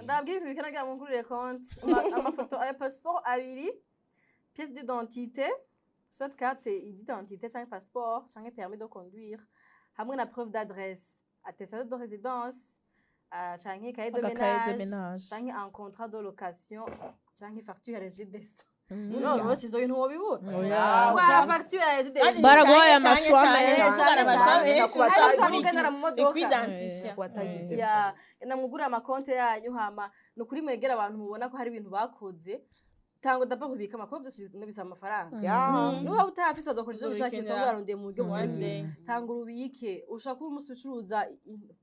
Ndababwira ibintu bikanagira mu ngurire konti: amafoto ya passeport abiri, pièce d'identité, soit carte d'identité canke passeport canke permis de conduire, hamwe na preuve d'adresse, attestation de résidence, canke cahier de Agakaye de ménage, ménage. canke un contrat de location canke facture ya Regideso. None ivyo bintu wobibura? Oya. Twara facture ya Regideso. Baraguhaye amashwa menshi. Amashwa menshi. Hari usanga ugendera mu modoka. Ikwidantisha. Watagize. Ya, namugurira amakonte yanyu. Hama ni ukuri mwegera abantu mubona ko hari ibintu bakoze. Tanga dapa kubika amakuru, byose bisaba amafaranga. Niba utayafise, bazokoresha ivyo bishakiye. Uzobikenera. Usanga yarondeye mu buryo butari One bwiza. day. Tanga urubike. Ushobora kuba umunsi ucuruza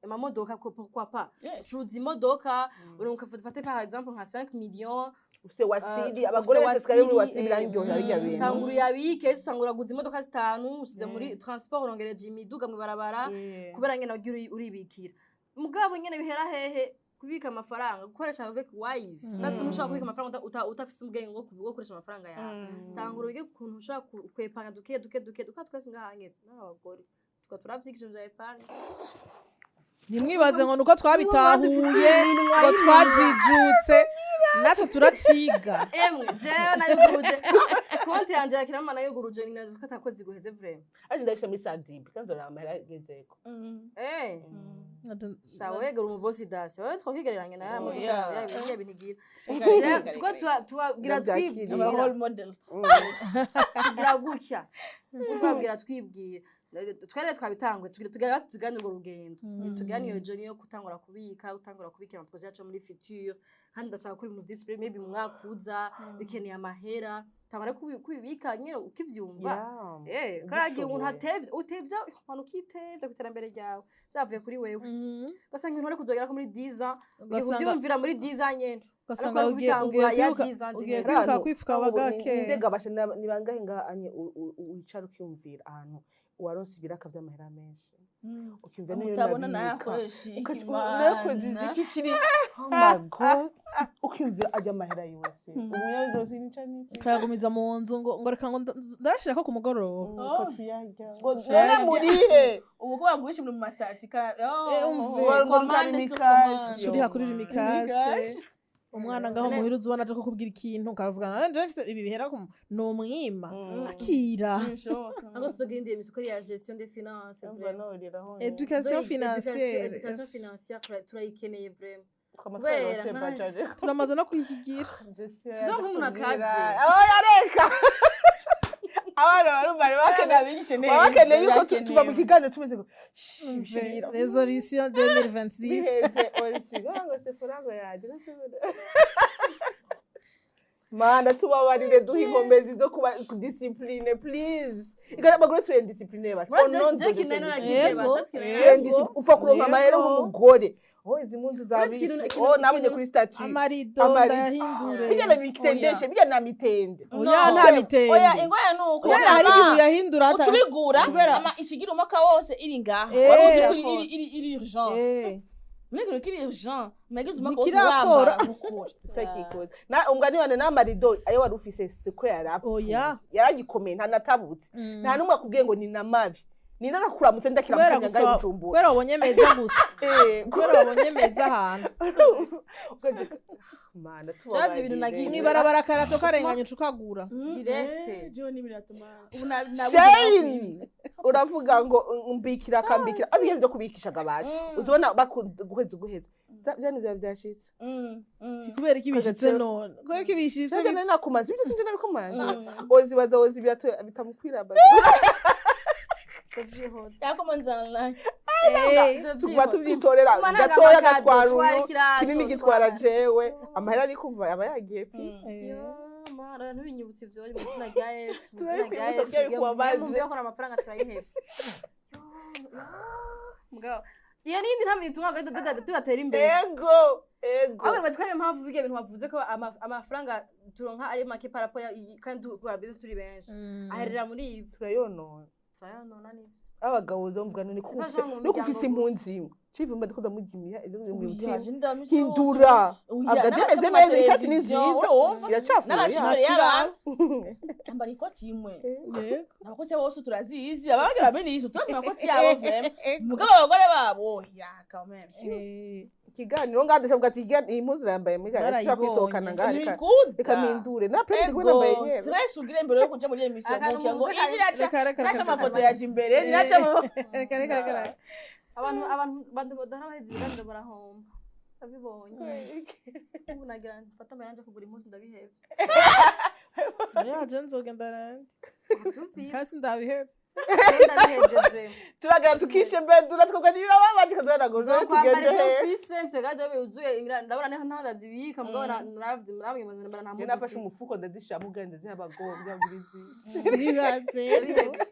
amamodoka, ko pourquoi pas? Yes. Ucuruza imodoka, urunguka, fate par exemple nka 5 millions. Ufise wasiri, abagore ufise benshi twari muri wasiri, wasiri, birandyohera birya bintu. Tanga uruyabike. Usanga uraguza imodoka zitanu, ushize muri transport, urongereje imiduga mw'ibarabara, kubera nyene wagiye uribikira. Mugabo nyene bihera hehe kubika amafaranga? Gukoresha avec wise, parce que ntushobora kubika amafaranga utafise ubwenge bwo gukoresha amafaranga yawe. Tangura wige ukuntu ushobora kwepanga duke duke duke duke. Twese ngaha nyene n'abagore tukaba turavyigisha ivyo vya épargne. Ntimwibaze ngo nuko twabitahuye ngo twajijutse, natwe turaciga. Emwe, jewe nayuguruje konti yanje ya Kirama, nayuguruje ninazo ko atakozi guheze vraiment. Ariko ndabifise muri Sadibe kandi nzoraba amahera agezeko. Sha, wegera umubosi dasi wewe, twakwigereranya nawe modoka Yeah. yawe ya bintu igira. Jewe, Tuko tubabwira Ndabyakiriye. Aba twibwira role model. Tugira gutya, twabwira twibwira, twere twabitangwe, tugira tugira tugane urwo rugendo, tugane iyo journey yo gutangura kubika, gutangura kubika ama projets yacu muri future. Kandi ndashaka gukora ibintu byinshi, maybe mu mwaka uza bikeneye amahera. Tangura kubibika nyine ukivyumva. Karagiye umuntu Ubishoboye. atevye, utevya abantu, ukitevya ku iterambere ryawe byavuye kuri wewe, ugasanga ibintu wari kuzogerako muri 10 ans ugiye kuvyumvira muri 10 ans nyene. Ugasanga Ariko ugiye kubitangura ugiye ya kwiruka 10 ans ugiye ziheze. kwiruka kwifuka wagake. Ndega basha, ni bangahe ngaha anye wicara ukiyumvira ahantu waronse ibiraka vy'amahera menshi, ukiyumvira niyo Mutabona nabika, nayakoresha. nayakoze iki kiri, oh my God, ukiyumvira ajya amahera yose umunyarozi nica niki. Ukayagumiza mu nzu ngo reka ngo ndayashirako ku mugoroba. Ukaca ngo none murihe? Ubu ko bagurisha ibintu mu masitati. Umve. Ngo rukarimi. Turiha kuri Rimikashe. Rimikashe. Umwana ngaho muhira, uzubona aje kukubwira ikintu, ukavuga nawe nje mfise ibi bihera ku ni umwima akira. Ntabwo tuzogira indi émission kuri ya gestion des finances, vraiment. Education financière. Education financière turayikeneye vraiment. Kubera Turamaze no kuyigira. Tuzo nk'umuntu akaze. Yareka abana barumva bari bakeneye, baba bakeneye yuko tuva mu kiganiro tumeze ngo shimira. Résolution 2026. Biheze osi ngo sefurango yaje. Mana, tubabarire, duhe inkomezi zo kuba discipline, please. Igana abagore turi indiscipline bacu. Murazi Oh, non, je turi kintu nari indiscipline. nagize Yego. bashatse kintu nari Yego. Turi indiscipline. Upfa kuronka amahera Yego. nk'umugore. Oh, izi mpunzu Uretse zabishe. Oh, nabonye kuri statut. Amarido Amarido. ndayahindure. Bijya na bitendeshe, bijya na mitende. Oya, nta bitende. Oya, ingorane ni uko Kubera hari ama- ibintu uyahindura uca ubigura kubera- ama ishigira umwaka wose iri ngaha. Wari uzi ko iri urgence muri kino kiri urgent, nagize umwaka wose Ntikirakora. wambara mukura. Utakikoze. Na umugani wane n'amarido ayo wari ufise siko yarapfuye. Oya. Yaragikomeye, ntanatabutse. Nta n'umwe akubwiye ngo ni namabi. Ninza ndakuramutse ndakira Kubera mukanya ngaho gusa Bujumbura. kubera wabonye meza gusa. Kubera wabonye meza ahantu. Mana. Shazi ibintu nagize. Mwibarabara karato karenganye uca ukagura. Direct. Shane uravuga ngo mbikira akambikira, azi ibintu byo kubikisha agabaje uzobona guheza guheza byane byawe byashitse. Si kubera ko ibishitse none, kubera ko ibishitse. Cyane nari nakumaze ibyo, sinje nabikumaze, ozibaza ozi birato bitamukwira ba. Yakomanze online. Tuguma tuvyitorera gatoya gatwara uyu, kinini gitwara jewe, amahera ari kumva aba yagiye pi. Mara ntubinyibutse ibyo mu izina rya Yesu, mu izina rya Turabikwibutsa Yesu. kugira bikubabaze. Mumbe ko amafaranga turayihebye. Mugabo iyo nindi ntamwe ituma tudatera imbere. Ego, ego. Ahubwo nibaza ko ariyo mpamvu biga ibintu bavuze ko amafaranga turonka ari make par rapport kandi dukora business turi benshi, aherera muri ivyo. Turayonona. Turayonona n'ivyo. Abagabo ndumva none ko Sinaje ufise mu no miryango kufise gusa. impunzi civumba ndiko ndamugimiya hindura avuga jemeze neza, ishati ni nziza, iracafuye. N'abashimire y'abantu ambara ikoti imwe, amakoti yabo bose turazizi, ababaga bamenye turazi amakoti yabo vraiment, mugabo abagore babo ya quand même. Ikiganiro ngaho ndashavuga ati iyi mpuzu yambaye muri gare Barayibonye. ashobora kwisohokana ngaho, reka ntibikunda. Reka mpindure na prende kuba nambaye Ego nyene. Stress ugira imbere yo kuja muri émission. Akantu Kugira ngo muvuze iyi iraca Reka, reka, iraca reka. amafoto yaje imbere, iraca Reka, reka, reka, reka. Abantu badahora baheza ibiganiro barahomba, ndabibonye. Ubu nagira mfate amahera nje kugura impuzu, ndabihevye. Oya, je nzogenda nandi. Wavyumvise? Kasi ndabihevye. Ndabihevye vraiment. Turagana tukishe mbendura twebwe ntibirababanje kazoranagura. Nzokwambara tugende ivyo he? mfise, mfise garde yuzuye, ndabona niho ntaho ndazibika, mugabo naravye namwe mbona nta Njye mpuzu nafashe mfise. umufuko ndazishiramo ubwanjye, ndaziha abagombwa burizi. Nibaze. Ndabihevye.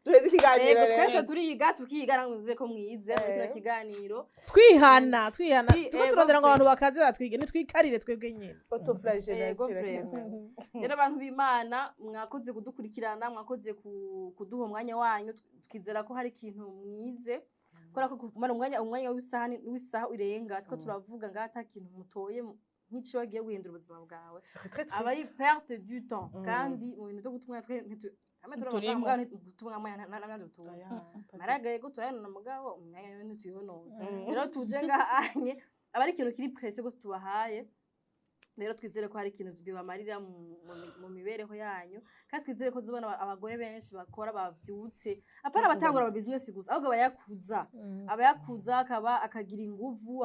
Duheze ikiganiro. Yego. Rero. Twese turiga, tukiga, namwe ko mwize muri kino kiganiro. Twihana, twihana. Tuko turondera ngo abantu bakaze batwige, nitwikarire twebwe nyene. Autoflagellation. Yego, vraiment. Rero abantu b'Imana, mwakoze kudukurikirana, mwakoze kuduha umwanya wanyu, tukizera ko hari ikintu mwize, kubera ko kumara umwanya w'isaha w'isaha urenga two turavuga ngaho ata kintu mutoye nk'ico wagiye guhindura ubuzima bwawe, aba ari perte du temps. Kandi mu bintu byo guta umwanya twe hamwe turi Turimo. amafaranga, guta umwanya n'abandi tuzi maragaye ko turayonona, mugabo umwanya we ntituyonona. Rero tuje ngahanye aba ari ikintu kiri précieux gose tubahaye. Rero twizere ko hari ikintu bibamarira mu mibereho yanyu, kandi twizere ko tuzobona abagore benshi bakora bavyutse, apana abatangura ama business gusa, ahubwo abayakuza, abayakuza akaba akagira inguvu,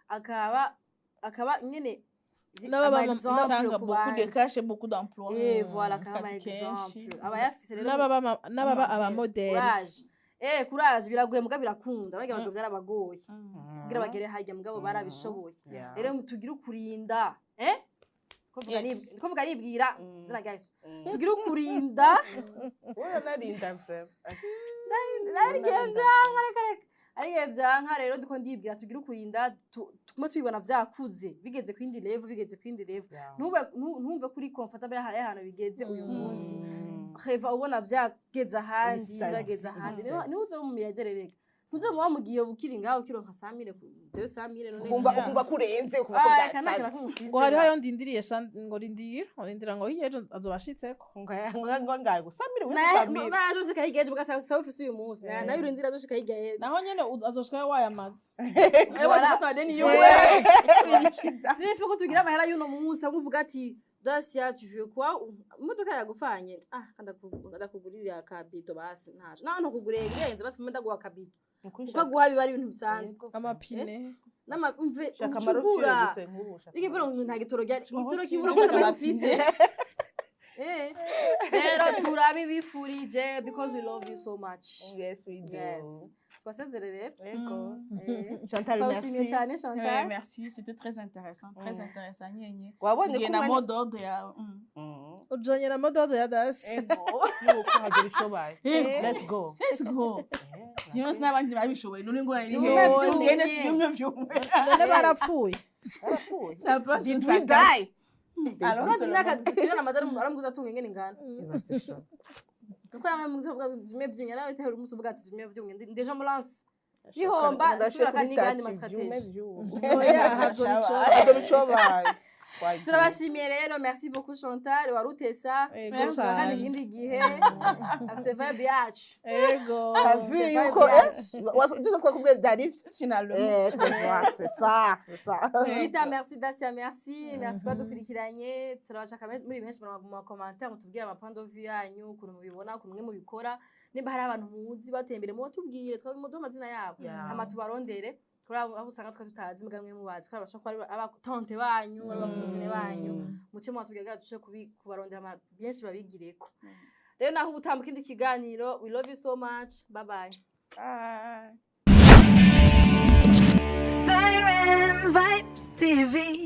akaba nyene ama exemple Tanga ku beaucoup de bandi. cash et beaucoup d'emplois. Eh, voilà, akaba ama Akazi kenshi. exemple abayafise rero. N'ababa abamodeli. Courage, courage, biragoye mugabo birakunda. Barya abagabo byarabagoye kugira bagere harya, mugabo barabishoboye. Rero tugire ukurinda, ko mvuga ko mvuga nibwira zina rya Yesu, tugire ukurinda. Uranarinda vraiment. Narigiye vyanka, reka reka, arigiye vyanka. Rero ndiko ndibwira tugire ukurinda, tugume tubibona vyakuze, bigeze kwindi level, bigeze kwindi level. Ntumve kuri comfortable hari ahantu bigeze uyu munsi, heva ubona vyageze ahandi. Ibisazi, Vyageze ahandi. ibisazi. Niwe uzoba mu milliardaire, reka ntuze muba mugiye ukiri ngaho ukironka 100 000, 200 000 none. Ukumva ukumva kurenze, ukumva ko Ah, kana byasaze. kumufise. Ngo hariho ayo ndindiriye sha, ngo rindira, ngo rindira, ngo hirya ejo azoba ashitseko. Ngo ngaye gusamire wisamire. Nayo azoshika hirya ejo, mugasanga sawa ufise uyu munsi. Nayo urindira azoshika hirya ejo. Naho nyene azoshikayo wayamaze. Voilà. Voilà. Rero il faut ko tugira amahera y'uno munsi, aho uvuga ati: "Dacia, tu veux quoi? Imodoka yagupfanye, ah, ndakugurira akabido basi, ntaco naho ntukuguriye ibirenze, basi mbe ndaguha akabido." Kuko guha biba ari ibintu bisanzwe. Amapine. N'ama umve Shaka amarutire ucugura gusa nk'ubu shaka. Iki bro, nta gitoro ryari, igitoro Shaka kibura kuko amahera ufise. Rero turabibifurije because we love you so much. Yes, we do. Yes, twasezere rero. Yego. Chantal, Twashimiye merci. cyane, Chantal. Merci, c'était très intéressant, très intéressant nyenye. Wabonye Ngiye ko na umwanya mot d'ordre ya Ujanye na mot d'ordre ya Dasi. Ego. Yuko hagira ico baye. Let's go. Let's go. Niyo n'abandi babishoboye, none ngo Vyume vyumye. Vyumye vyumye. None barapfuye? Barapfuye. Ça passe Did ou ça we casse. die? Alors, Urazi imyaka sirana amaze aramuguza atunga ingene ingana, Ibaze sha. kuko yamwe muzi uvuga vyumye vyumye, nawe tehera umunsi uvuga ati vyumye vyumye, ndeja mulance nihomba Ndashaka sura kuri kandi nigandi ma statut, vyume stratégie. vyume. Oya, hazoba ico. Hazoba ico baye. Twagiye. Turabashimiye rero, merci beaucoup Chantal warutesa. Ego Kandi cane. ikindi gihe afise vibe yacu. Ego. T'as vu yuko tuzo twakubwiye byari ivyo. Finalement. Eh, tu vois, c'est ça, c'est ça. Rita, merci. Dacia, merci. Merci badukurikiranye. Turabashaka muri benshi mu ma commentaire mutubwire ama point de vue yanyu, ukuntu mubibona, ukuntu mwe mubikora. Nimba hari abantu muzi batembere, mubatubwire, twamuduhe amazina yabo, hama tubarondere kuri abo usanga twe tutazi, muga mwe mubazi, kuri abashobora kuba ari abatante banyu, ari aba cousine banyu, muce mwatubwira kugira duce kubarondera byinshi babigireko. Rero naho ubutambuka ikindi kiganiro, we love you so much, bye bye. Bye. Siren Vibes TV.